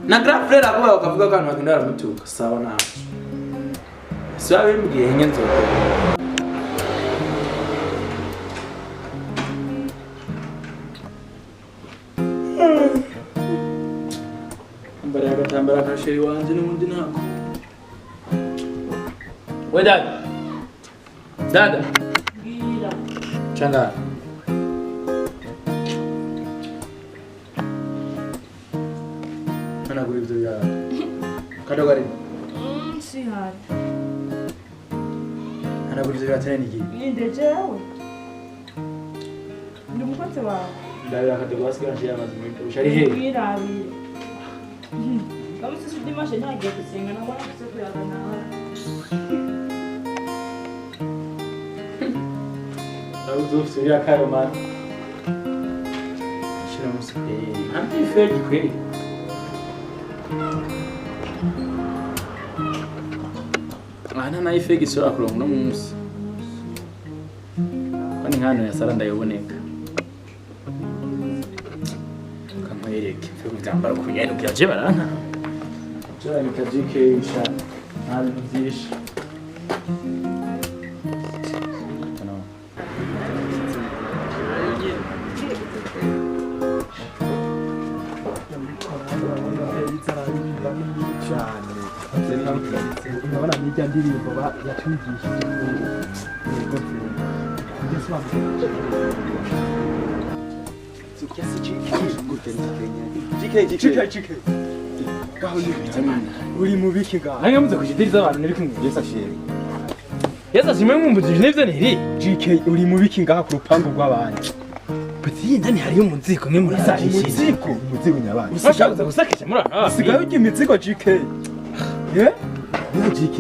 Na grand frère akuba bakavuga ko abantu bagenda baramutuka sawa nawe. Si babimbwiye nye nzokora. Mbere agatambara ka sheri wanje n'ubundi ntako. We dada. Dada. Bwira. Changa. Ana kuri ibyo ya. Kadogo ari. Si hari. Ana kuri ibyo ya tena niki. Ninde jewe? Ndi umukozi wawe. Ndabira kadogo asigaye ashira amazi muri ushari he. Bwirabire. Kamusi dimanche ntagiye gusenga nawe afise kuyaga nawe. Nawe uzufise uriya karomani. Shira musi kweri. Nta ifegi kweri. Aha nta ifegi ishobora kuronka uno munsi. Kandi nk'ahantu ya Sara ndayiboneka. Kankwereke mfe kuvyambara kunyene kugira je baranka. Janika GK sha nta bintu vyinshi. Urabona n'ijya ndirimbo yatwigishije yego uri mu biki ngaho nange muze kujidiriza abantu niri kumwe. Yesu ashimwe. Yesu ashimwe mwumbujije n'ivyo niri. GK uri mu biki ngaha ku rupangu rw'abandi. Petit ndani hariyo umuzigo mwe murasarishije. Umuzigo, umuzigo nyabandi. Usashaka gusakisha muri aha. Usigaye urya imizigo GK. Ye? Niyo GK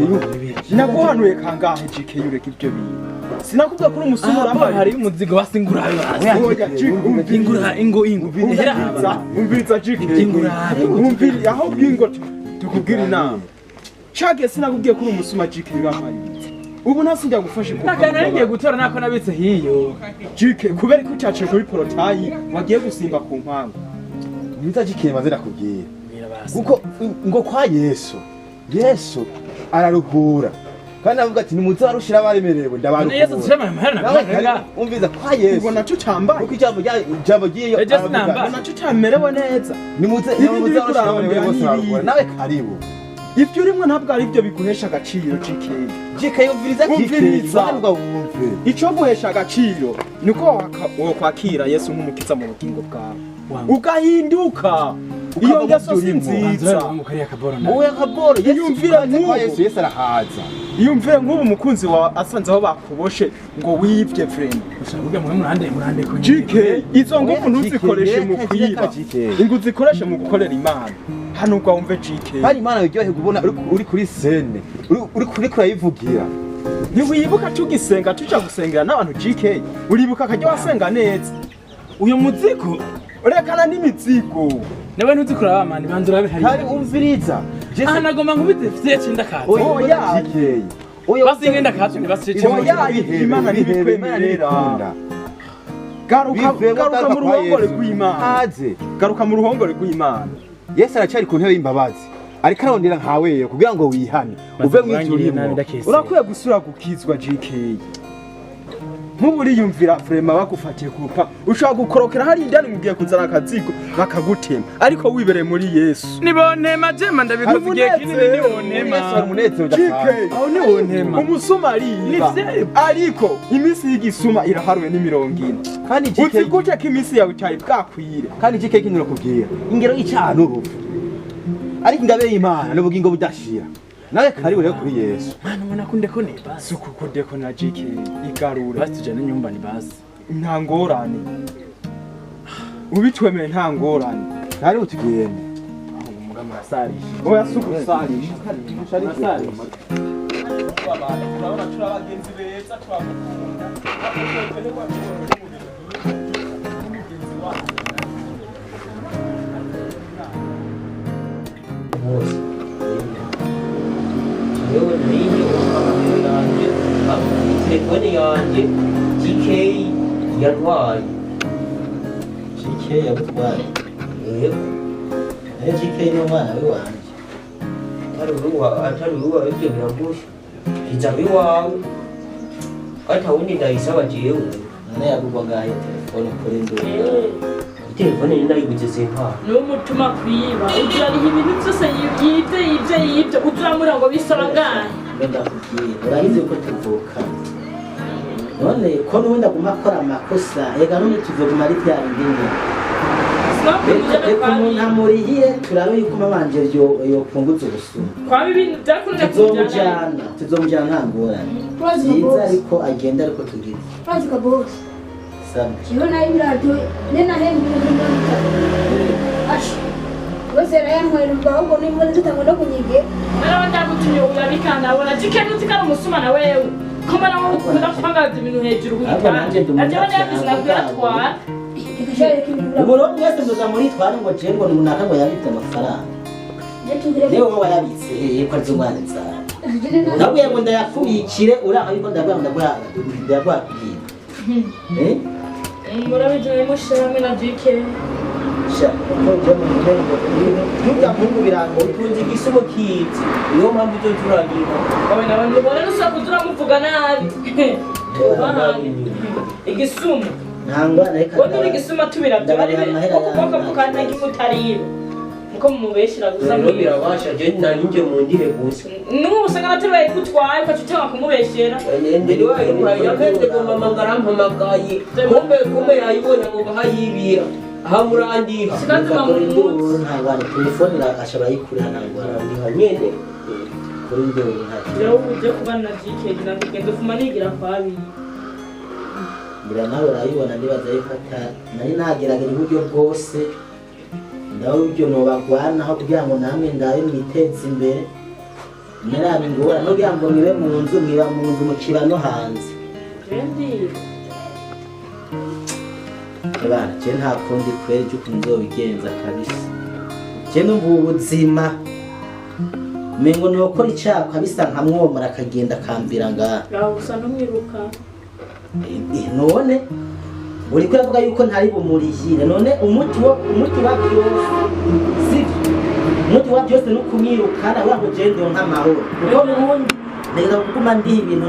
naguhanuye kangahe GK ureka ibyo bintu. Sinakubwiye kuri umusuma urambaye. Hari umuzigo basingura basi. Ingura ingo ingo. Umviriza GK. Ingura. Umviriza aho bwingo tukubwira inama. Chage sinakubwiye kuri umusuma GK urambaye. Ubu ntasinjya gufasha ikupa. Nakana ngiye gutora nako nabitse hiyo. GK kubera ko utaciye kuri porotayi wagiye gusimba ku mpango. Niza GK maze nakubwira. Kuko ngo kwa Yesu. Yesu araruhura. Kandi avuga ati nimuze barushira baremerewe ndabaruhura. Yesu tushema amahera na. Umviza kwa Yesu. Ubwo naco cambaye. Kuko ijambo ijambo giye aravuga. Naco camerewe neza. Nimuze nimuze barushira baremerewe bose baruhura. Nawe karibu. Ivyo urimwo ntabwo ari byo biguhesha agaciro GK. GK umviriza umviriza. Wumve. Ico guhesha agaciro niko wokwakira Yesu nk'umukiza mu bugingo bwawe. Ugahinduka. Iyo ngeso si nziza. Oya kaboro Iyumvire nk'ubu. Yesu Yesu arahaza. Iyumvire nk'ubu umukunzi wawe asanze aho bakuboshe ngo wivye friend. Ushavuga mwe murande murande ko. GK izo ngufu ntuzikoreshe mu kwiba. Ingu zikoreshe mu gukorera Imana. Hano ubwo wumve GK. Kandi Imana iryohe kubona uri kuri scene. Uri kuri kurayivugira. Ntiwibuka tugisenga tuja gusengera n'abantu GK. Uribuka akajya wasenga neza. Uyo muzigo urekana n'imizigo. Nawe ntuzikora abamani banzura bihari. Hari umviriza. Aha nagoma nkubite vyece ndakaza. Oya GK. Oya basinge ndakaza ntibasice. Oya Imana ntibikwemerera. Garuka garuka mu ruhongore rw'Imana. Haze. Garuka mu ruhongore rw'Imana. Yesu aracari ku ntebe y'imbabazi. Ariko arondera nkawe kugira ngo wihane. Uve mu ijuru urimo. Urakwiye gusura gukizwa GK. Nk'uburiyumvira vrema bagufatiye ku rupa ushobora gukorokera hari indani mugiye kuzana akazigo bakagutema ariko wibereye muri Yesu. Nibontema jema ndabikoze igihe kinini nibontema. Yesu ari umunezero udasanzwe. Aho nibontema. Umusuma ariba. Ariko iminsi y'igisuma iraharuwe n'imirongo ine. Kandi GK uzi gute ko iminsi yawe itari bwakwire. Kandi GK kintu nakubwira. Ingero y'icyaha n'urupfu. Ariko ingabire y'Imana n'ubugingo budashira. Nawe karibu rero kuri Yesu. Mwana ubona ko ndeko ne basi. Suku ko ndeko na GK igarura. Basi tujane nyumba ni basi. Nta ngorane. Ubitwemeye nta ngorane. Karibu tugende. Umuga murasarisha. Oya suku sarisha. Murasarisha. Urabona turi abagenzi beza turagukunda. Bose. Yewe nariye amahera yanjye, telefone yanjye GK yarwaye. GK yagutwaye? Yego. Nayo GK ni umwana w'iwanjye. Atari uwawe ibyo biragusha. Iza iwawe. Ata wundi ndayisaba jewe. None yagugwa ngahe telefone kuri nduga? Telefone ni nayiguze simpara. Niwo mutuma kwiba. Uzurariha ibintu byose yibye yibye yibye uzuramura ngo bisaba ngahe. Ndakubwira urabizi ko tuvuka. None ko n'ubundi aguma akora amakosa ega none tuzoguma ari bya bindi nyene. Reka umuntu amurihire turabe yuko mabanje yopunguza ubusuma. Kwaba ibintu byakunze kujyana. Tuzomujyana nta ngorane. Byiza ariko agenda ariko tugize. Urazi ko bose. Sabwe. Jewe nayo ibirato nena hembe ibihumbi 30. Ashi. Wese rayantwara ahubwo nimba tutangwa kunyige. Narawe ndagutumye urabikana abona GK ntuzi ko ari umusuma na wewe. Ko mbona wowe ukunda kupangaza ibintu hejuru Ahubwo nanjye ndi Najewe nyabizi nabwira atwara. Ubu rero mwese muza muritwara ngo je ngo runaka ngo yabitse amafaranga. Niwe wowe wayabitse hehe ko arizo ngwane zawe. Ndabwiye ngo ndayakubikire uranga yuko ndaguha ndaguha ndaguha. Eh? Murabizi nawe mushyira hamwe na GK. Ntujya muhungu birangoye. Utunze igisumo kizi, niyo mpamvu uzoza uranyima. Ubona nushaka uramuvuga nabi. Igisuma. Nta ngorane, reka. Wowe uri igisuma tubira byo Ndabariha amahera kuko yanjye. kuko kandi ntagimutarira. Muko mumubeshera gusa. Rero birabasha, je naninjye mu ndihe gusa. N'ubu usanga abatari bayigutwaye ukaca utanga kumubeshera. Ndende wayimuhaye yapenze ngo mama ngarampamagaye, kumbe kumbe yayibonye ngo bahayibira aha murandiha. Sikazima mu Induru, nta ngorane, telefone ashobora yikurira, nta ngorane. Murandiha nyene. Kuri induru nta kibazo. Rero ubu uje kuba na GK nagenda ufuma nigira kwa biyi. Ngira nawe urayibona, ndibaza yuko nari nagerageje uburyo bwose, ndawe uburyo nobagwanaho kugira ngo namwe ndabe mwiteze imbere, narabe ingorane no kugira ngo mwibe mu nzu, mwiba mu nzu mukiba no hanze. Rendi. Bana, je nta kundi kweri cy'ukuntu nzobigenza kabisa. Je numva ubu buzima mengo nokora icaha kabisa, nkamwomora akagenda akambira ngaha. Ngaho gusa ntumwiruka. None uriko uravuga yuko ntari bumurihire, none umuti wa byose sibyo, umuti wa byose ni ukumwirukana kugira ngo jewe ndonke amahoro, kuko n'ubundi ntegeza kuguma ndiha ibintu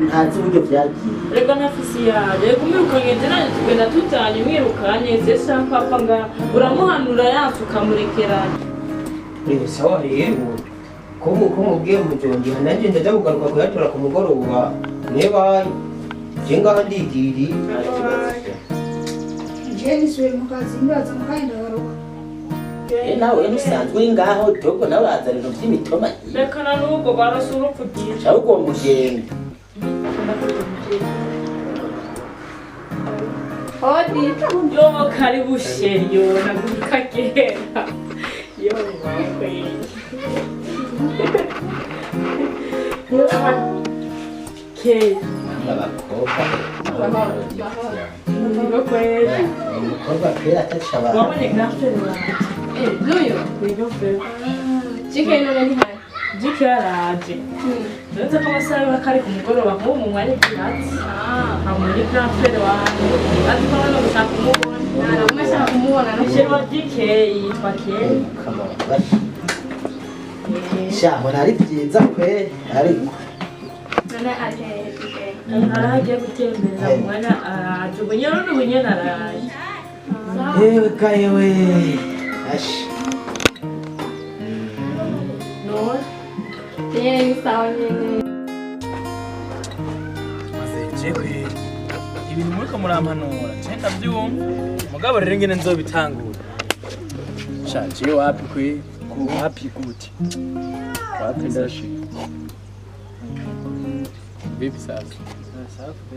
ntazi uburyo vyagiye. Reka ntafisi yaje. Reka umwirukanye je nanjye tugenda tutanye umwirukanye je shaka papa nga uramuhanura yanse ukamurekerana. Sawa rero, ko mubwiye muzongiha, nanjye ndaja kugaruka kuyatora ku mugoroba niba je ngaha ndigiriye. Je nisubiye mu kazi, ndaza mu kanya ndagaruka. Nawe ntusanzwe uri ngaho dogo, nawe urazana ibintu vy'imitoma. Reka na n'ubwo barose urupfu ryica. Cawe ugomba ugende. Hodi. Yo karibu sheri, yo naguruka kera. Yo wakwe. Ke. Abakobwa. Nigo kweli. Umukobwa kwera ataca abantu. Wabonye grafite wanje. N'uyu? Nigo kweli. GK none ni hano? GK yaraje. Uretse ko amasaha yiwe kari ku mugoroba nk'ubu mu mwanya w'ikiratsi. Hamuri grafite wanje. Azi ko hano gushaka kumubona. Naguma ashaka kumubona no Sheri wa GK yitwa Ken. Sha mbona ari byiza kweri ariko. None ari hehe GK? Arahagiye gutembera mu mwanya araje. Ubu nyene n'ubu nyene araje. Yewe ka yewe ashi. None. Nyene ni sawa nyene. Maze je kweri ibintu muriko murampanura je ndavyumva, mugabo rero ingene nzobitangura sha jewe wapi kweri. Wapi gute? Wapi ndashika. Vipi sasa? Safi.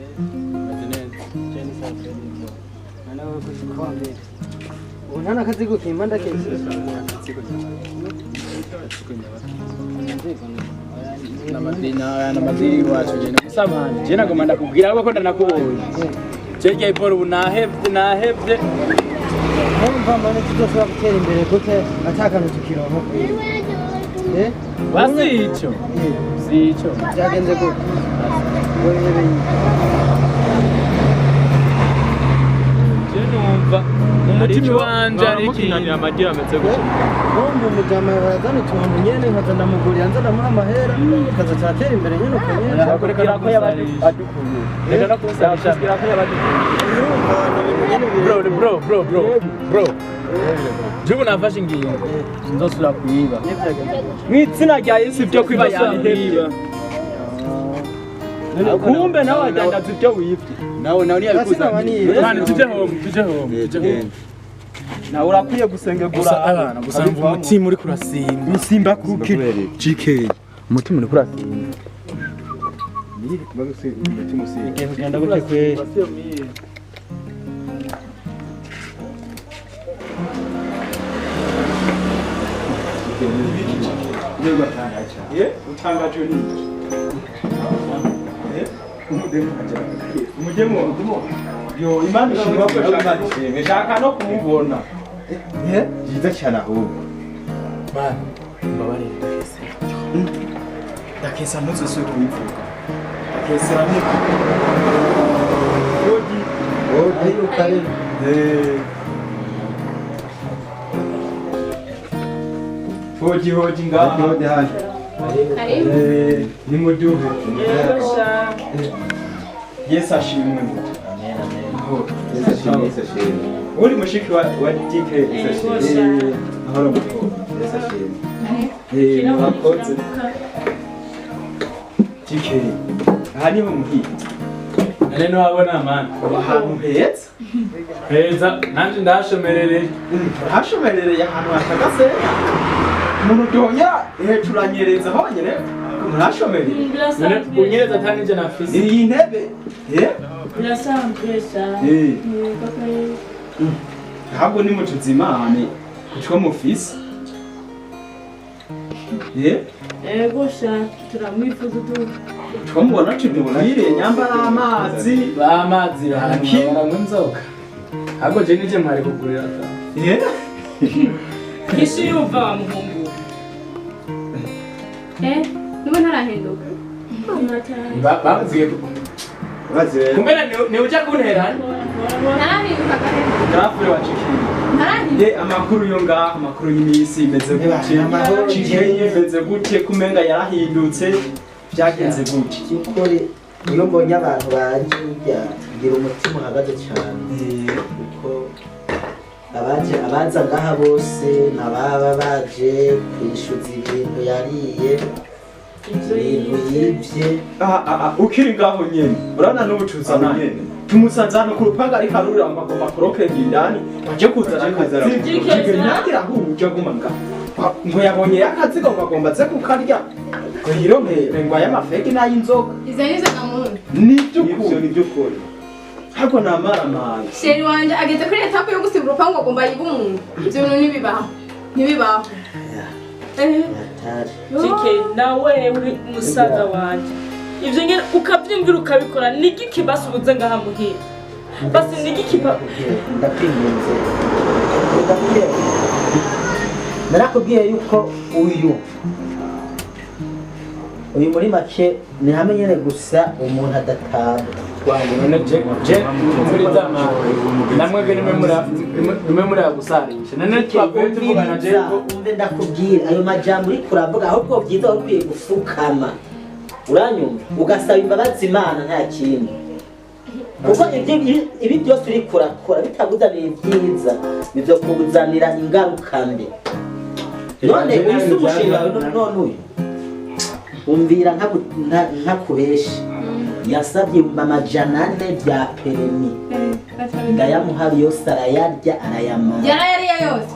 Meze neza. Je ni safi nivyo. Nana wewe kuzikombe. Ubu nta n'akazigo kimba ndakese. N'amadini iwacu nyene gusa mani je nagomba ndakubwira ahubwo ko ndanakubonye je rya iporo ubu nahevye nahevye. Numva mbona tuzoshobora gutera imbere gute atakantu tukironka? Eh? Basi ico si ico. Byagenze gute? Wewe. Je numva mu mutima wanje ari mukinanira amagi ameze gutya. Numva umujama barazana utuntu nyene nkaza ndamugurira, nza ndamuha amahera tukaza turatera imbere nyene uko nyene. Yakubwira ko yabadukuye. Reka no kunsarisha. Yakubwira ko yabadukuye. Bro, bro, bro, bro, bro, je ubu nafashe ingingo sinzosubira kuyiba. Mw'itsina rya Yesu ibyo kwiba yabihebye. Kumbe nawe wadandaza ibyo wibye. Nawe ntiyabikuzaniye. Mani tuje home, tuje home, tuje home. Nawe urakwiye gusengegura. Gusa abana gusa numva umutima uri kurasimba. Usimba kuki? GK umutima uri kurasimba. Igiye kugenda gute kweri? Utangajwe n'iki? Umudemu yo Imana ishimwe ko ishimwe shaka no kumubona. Byiza cyane ahubwo. Mani mbabarire ndakese. Ndakesa ntuzosubire kubivuga. Ndakesera niko. Odi. Odi. Eh. Hoji hoji ngaha. Hoji hano. Karibu. Ni muduhe. Yesu ashimwe. Amen amen. Yesu ashimwe, Yesu ashimwe. Uri mushiki wa DK. Yesu ashimwe. Ahora muto. Yesu ashimwe. Murakoze. DK. Aha niho muhira. Nane ntiwabona mani. Ahantu heza. Heza nanje ndahashomerereye. Hashomerereye ahantu hatagase. Umuntu duhonyera hejuru anyereza honyine. Murashomereye. None unyereza ata n'ivyo nafise. Iyi ntebe. Birasanzwe sha. Ntabwo ni mutuzimane kuco mufise. Ego sha turamwifuza tu. Twamubona tudukwiriye nyambara amazi. Bamazi baranywa inzoka. Ahubwo je nije mwari kugurira ta. Kishi yumva wa muhungu. Nubu ntarahinduka. Bavugiye ko kumbe ni uja kuntera? Ntarahinduka gahinduka. Grafure wa Chikini. Ntarahinduka. Amakuru yo ngaha, amakuru y'imisi imeze gute? Chikini imeze gute? Kumenga yarahindutse byagenze gute? Byukuri iyo mbonye abantu baje burya ngira umutima uhagaze cyane. Kuko abaje abaza ngaha bose nababa baje kwishyuza ibintu yariye. Ibintu yibye. Ukiri ngaho nyene urabona n'ubucuza nyene tumusanze hano ku rupanga ariko arurira ngo agomba kurokenga indani baje kuzana akazi ntagira aho uje aguma ngaho ngo yabonye akazigo ngo agomba aze kukarya ngo yironkere ngo ay'amafegi n'ay'inzoga. Izo nizo gahunda. Ni by'ukuri ntabwo namaramaye. Sheri wanje ageze kuri etape yo gusiba urupangu agomba yibe umuntu. Ivyo bintu ntibibaho. Ntibibaho. JK nawe uri musaza wanje. Ivyo ngene ukavyimvira ukabikora nigiki basubuze ngaha muhira. Basi nigiki ndakwinginze. Narakubwiye yuko uyu muri make ni hamwe nyene gusa umuntu adatanga. None je muri zama namwe nimwe muri agusarisha. None twavuye tuvugana je ko umve ndakubwira ayo majambo uri kuravuga ahubwo byiza ukwiye gufukama. Uranyumva ugasaba imbabazi Imana nta kindi. Kuko ibi byose uri kurakora bitaguzanira ibyiza bizokuzanira ingaruka mbi. None uyu umushinga none uyu umvira ntakubesha yasabye 400 bya peremi ndayamuha yose arayarya arayamara. Yarayariye yose.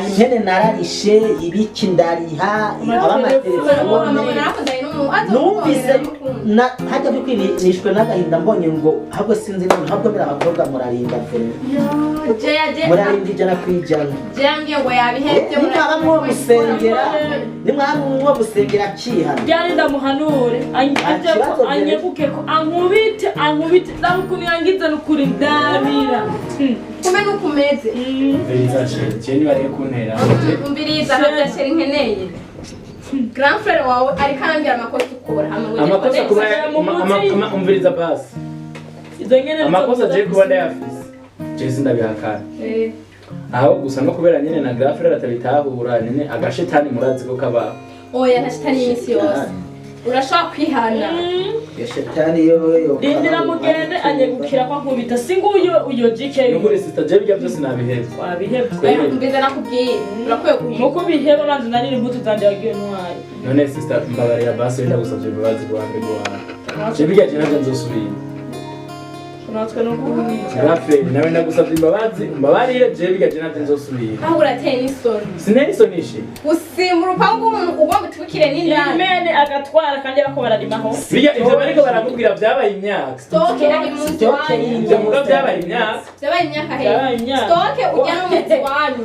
Impene nararishe ibiki ndariha abamatelefone numvise hajya nishwe n'agahinda mbonye ngo ahubwo sinzi none ahubwo mbere abakobwa murarinda vere murarinda 100%. Jambye ngo yabihebye nimwaba mwo musengera akihana byari ndamuhanure anyebuke ko ankubite ndamukuntu yangize n'ukuri ndabira kumbe nukumeze. Umviriza sheri, je niba kuntera. Umviriza ntabyo sheri nkeneye. Grand frère wawe ariko arambwira amakosa ukora. Amakosa kuba umviriza basi. Amakosa je kuba ndayafise. Je sindabihakana. Aho gusa no kubera nyene na grand frère atabitahura nyene agashetani murazi ko kaba. Oya nta shetani y'imisi yose. Urashobora kwihana. Shetani yo rindira mugende anyegukira ko nkubita singuyo uyo JK. Nukuri sister je bijya byose nabihebye. Wabihebye. Umviriza nakubwiye urakwiye guheba. Muko biheba banze narira imbuto zanje wagiye ntwaye. None sister mbabarira basi wenda gusabye imbabazi rwande rwawe. Je bijya je navyo nzosubira. Natwe no kubica. Rafe nawe ndagusabye imbabazi mbabarire je bijya je navyo nzosubira. Aho urateye n'isoni. Sinari isoni shi. Gusimba urupangu rw'umuntu ugomba utwikire n'indani. Imene agatwara kandi bako bararimaho. Bijya ivyo bariko barakubwira vyabaye imyaka. Stoke ari munsi wanyu. Ivyo muga vyabaye imyaka. Vyabaye imyaka he. Stoke ujya no munsi wanyu.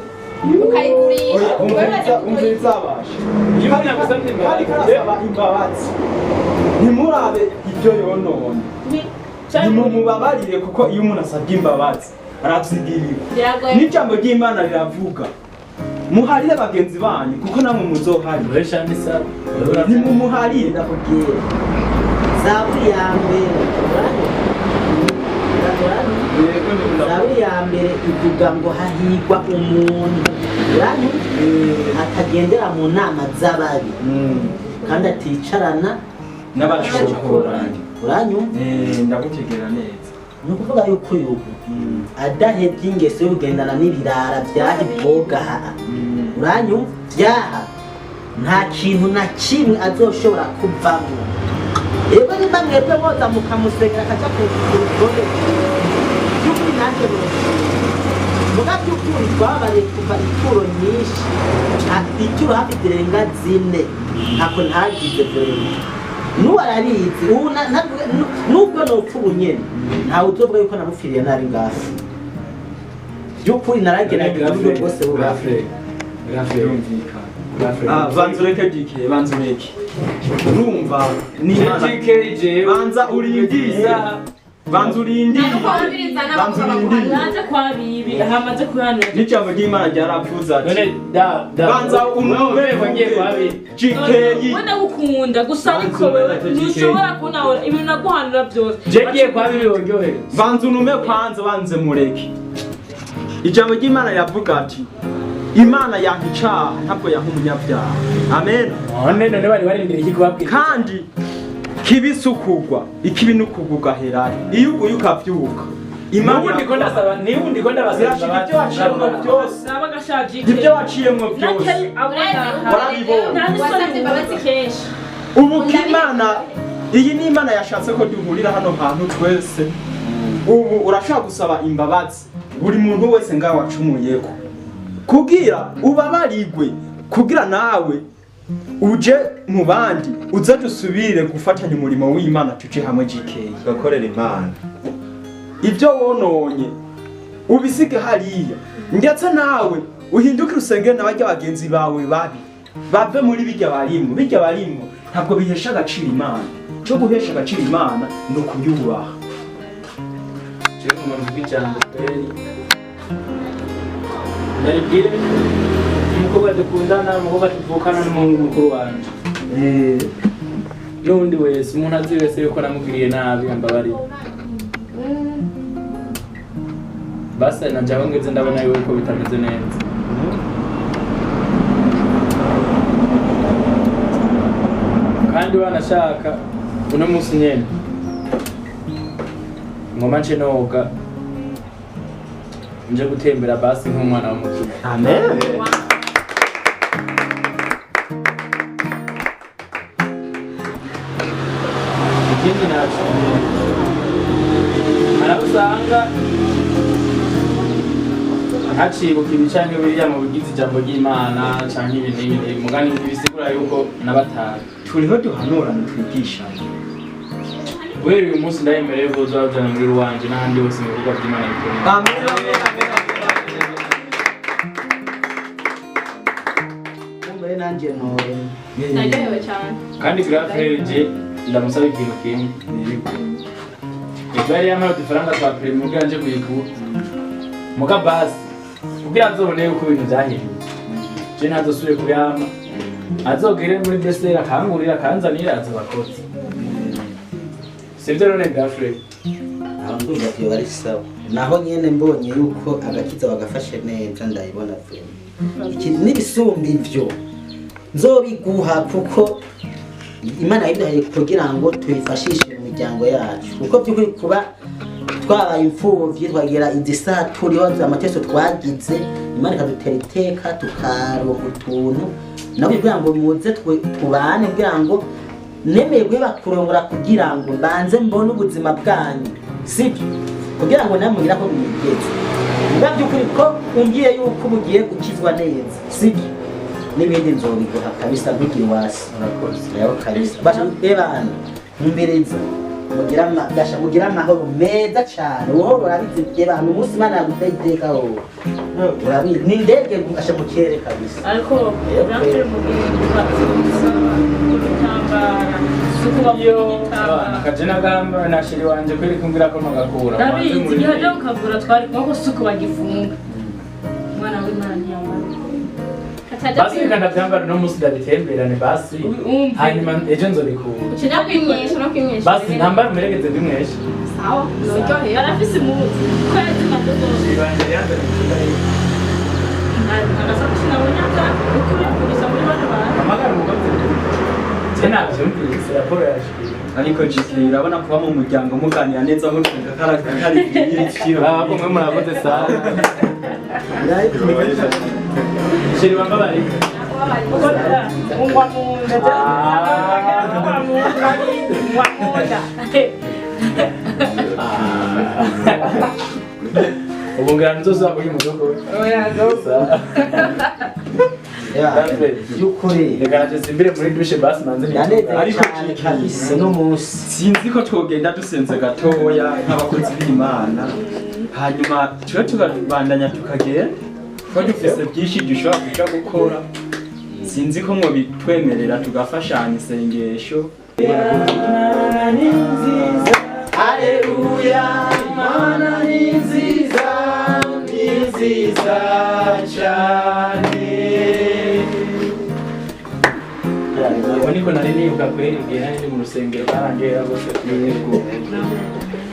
Ukayigurisha. Umviriza abasha. Imana gusabye imbabazi. Ntimurabe ibyo yonona. Nimumubabarire kuko iyo umuntu asabye imbabazi aravyigirirwa. N'ijambo ry'Imana riravuga muharire bagenzi banyu kuko namwe muzoharira. Nimumuharire ndakubwira. Zaburi ya mbere Zaburi ya mbere ivuga ngo hahigwa umuntu atagendera mu nama z'ababi kandi aticarana n'abashokoranyi. Uranyumva? Ndagutegera neza. Ni ukuvuga yuko uyu adahebye ingeso yo kugendana n'ibirara byaha ibwoga, uranyumva, byaha nta kintu na kimwe azoshobora kuvamo. Yego, nimba mwebwe boza mukamusengera akaja ku rutonde by'ukuri, nanjye muga by'ukuri twababariye kuva ituro nyinshi, ituro hafi zirenga 4, ntako ntagize vraiment. N'ubu arabizi, ubu nubwo nopfa ubu nyene ntawe uzovuga yuko namupfiriye nari ngaho. By'ukuri naragerageza uburyo bwose bubaho. Banza ureke DK, banza ureke. Urumva ni banza urindire. Banza urindire. Banza urindire. Naje kwa bibi hamaze kuhanura. N'ijambo ry'Imana ryaravuze ati banza unumve ngiye kwa bibi. GK. Wenda gukunda gusa, ariko wewe ntushobora kunahora ibintu naguhanura byose. Je ngiye kwa bibi wongewe. Banza unume kwanza, banze mureke. Ijambo ry'Imana riravuga ati Imana yanka icaha ntabwo yanka umunyabyaha. Amen. None none bari barindiriye iki kubabwira? Kandi kibi sukugwa, ikibi nukugwa herari. Iyo uguye ukavyuka. Imana Nubundi ko ndasaba, nibundi ko ndabasaba. Ibyo waciyemwo byose. Nabaga Ibyo waciyemwo byose. Warabibonye. Wasabye imbabazi kenshi. Ubu Imana, iyi ni Imana yashatse ko duhurira hano hantu twese. Ubu urashaka gusaba imbabazi buri muntu wese ngaho wacumuyeko, kugira ubabarigwe, kugira nawe uje mu bandi, uze dusubire gufatanya umurimo w'Imana, tuje hamwe GK tugakorera Imana. Ibyo wononye ubisige hariya, ndetse nawe uhindukire usengere n'abajya bagenzi bawe babi bave muri bijya barimwo. Bijya barimwo ntabwo bihesha agaciro Imana. Cyo guhesha agaciro Imana ni ukuyubaha. Je ngomba mvuge ijambo kweri. Ndaribwire umukobwa dukundana, umukobwa tuvukana n'umuhungu mukuru wanje. N'undi wese umuntu azi wese yuko namugiriye nabi ambabarire. Basa nanje aho ngeze ndabona yuko bitameze neza. Kandi wanashaka uno munsi nyene ngoma nce noga nje gutembera basi nk'umwana w'umukire. Amen. Ikindi naco harabusanga ntacibuka ibi canke biriya mu bigize ijambo ry'Imana canke ibi n'ibi n'ibi, mugani ntibisigura yuko nabataye. Turiho duhanurana, twigishanya. Guhera uyu munsi ndayemereye ko uzabajana muri ruwanje n'ahandi hose mu bikorwa by'Imana bikomeye. Amen. Kumbe nanjye ntore. Ndaryohewe cyane. Kandi grafeje ndamusaba ikintu kimwe. Ejo yari yampaye udufaranga twa prime kugira nje kuyigura. Muga basi kugira nzobone yuko ibintu byahindutse. Je ntazosubire kuyama. Azogere muri Besera akangurira akanzanira azobakoze. Sivyo none gafre? Aho ndumva ko bari sawa. Naho nyene mbonye yuko agakiza bagafashe neza ndayibona vraiment. Iki n'ibisumba ivyo nzobiguha kuko Imana yabiduhaye kugira ngo tuyifashishe mu miryango yacu. Kuko by'ukuri kuba twabaye imfuvyi twagira izi saha turiho amateso twagize, Imana ikadutera iteka tukaronka utuntu nabo kugira ngo muze tubane, kugira ngo nemeye guheba kurongora kugira ngo mbanze mbone ubuzima bwanyu, sibyo? Kugira ngo namwe mugire aho mwigeze. Muga by'ukuri ko umbwiye yuko ugiye gukizwa neza, sibyo? N'ibindi nzobiguha kabisa ntugire wasi. Murakoze. Rero kabisa basha ebana mumbereza mugira gasha mugira amahoro meza cyane. Wowe urabizi ebana umunsi Imana yaguteye iteka wowe urabizi ni indege gasha mu kirere kabisa. Ariko grafre mugihe gutambara sukuba Yo, akaje nagamba na shiri wanje kweri kumbwira ko ntugakura. Ndabizi igihe ajya kukavura twari kuko suku bagifunga. Umwana w'Imana ntiyambara. Basi reka ndavyambara uno munsi ndabitemberane basi. Umve. Hanyuma ejo nzobikura. Uca kwimwesha no kwimwesha. Basi ntambara umuherekeze ndimweshe. Sawa, noryohewe. Arafise impuzu ko yazimaze rwose. Agasakoshi nabonye aka ukuri kugeza muri bano bantu. Amagara umugozi. Je navyumvise raporo yashikiriye. Ariko GK urabona kuba mu muryango muganira neza mutwenga kari ibiciro. Baba mwe murakoze sana. Sheri wambabariye. Ungwa mu nda. Ungwa mu nda. Ungwa mu nda. Ubu ngira nzoza kuri mudogo. Oya, nzoza. By'ukuri. Reka naje simbire muri douche basi manze ni. Ariko kabisa no munsi. Sinzi ko twogenda dusenze gatoya nk'abakozi b'Imana. Hanyuma tube tukabandanya tukagenda. Ko dufise byinshi dushobora kuja gukora. Sinzi ko mwobitwemerera tugafashanya isengesho. Imana ni nziza, haleluya, Imana ni nziza, ni nziza cyane. Ubu niko nari nibuka kweri igihe nari ndi mu rusengero barangera rwose. Yego.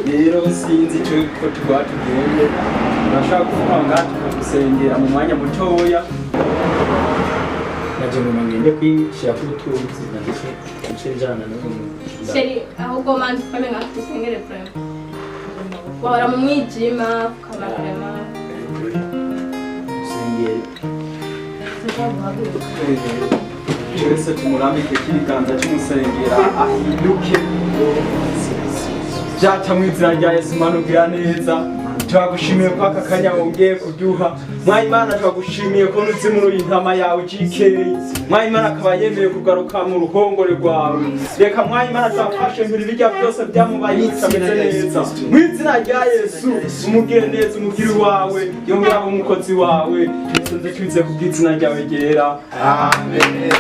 Rero sinzi icyo ko tugwa tugende. Urashobora kuvuga ngaha tukagusengera mu mwanya mutoya. Naje ngoma ngende kwishira ku tuzi ndetse nce njana no Sheri, ahubwo manzi ukame nka tusengere vraiment. Wahora mu mwijima, ukama vraiment. rusengero. Twese tumurambike ikiganza cy'umusengera ahinduke. Data mu izina rya Yesu Mana ugira neza, turagushimiye ko aka kanya wongeye kuduha. Mwayi Imana turagushimiye ko nuzi muri iyi ntama yawe GK. Mwayi Imana akaba yemeye kugaruka mu ruhongore rwawe. Reka Mwayi Imana turafashe mpiri bijya byose byamubaye bitameze neza. Mu izina rya Yesu umugire neza umugiri wawe yongera abe umukozi wawe. Tubisenze twize ku bw'izina ryawe ryera. Amen.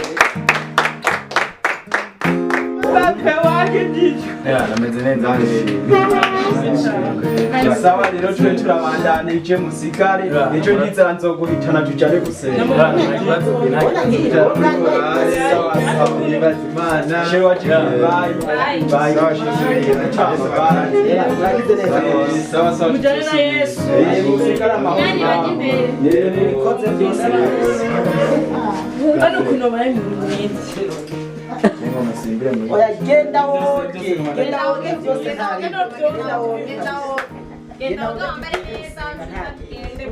Papa wagendiye. Ya, nameze neza. Sawa rero tube turabandanije musigare ejo ndizera nzoguhitana tujane gusenga. Shewa bye. Bye. Sawa sawa. Mujane na Yesu. Musigare amahoro. Nani bajya imbere. Hano ukuntu babaye mu mwiza. Oya, genda woge, genda woge byose ntari. Genda woge. Genda woge wambare neza, tugende.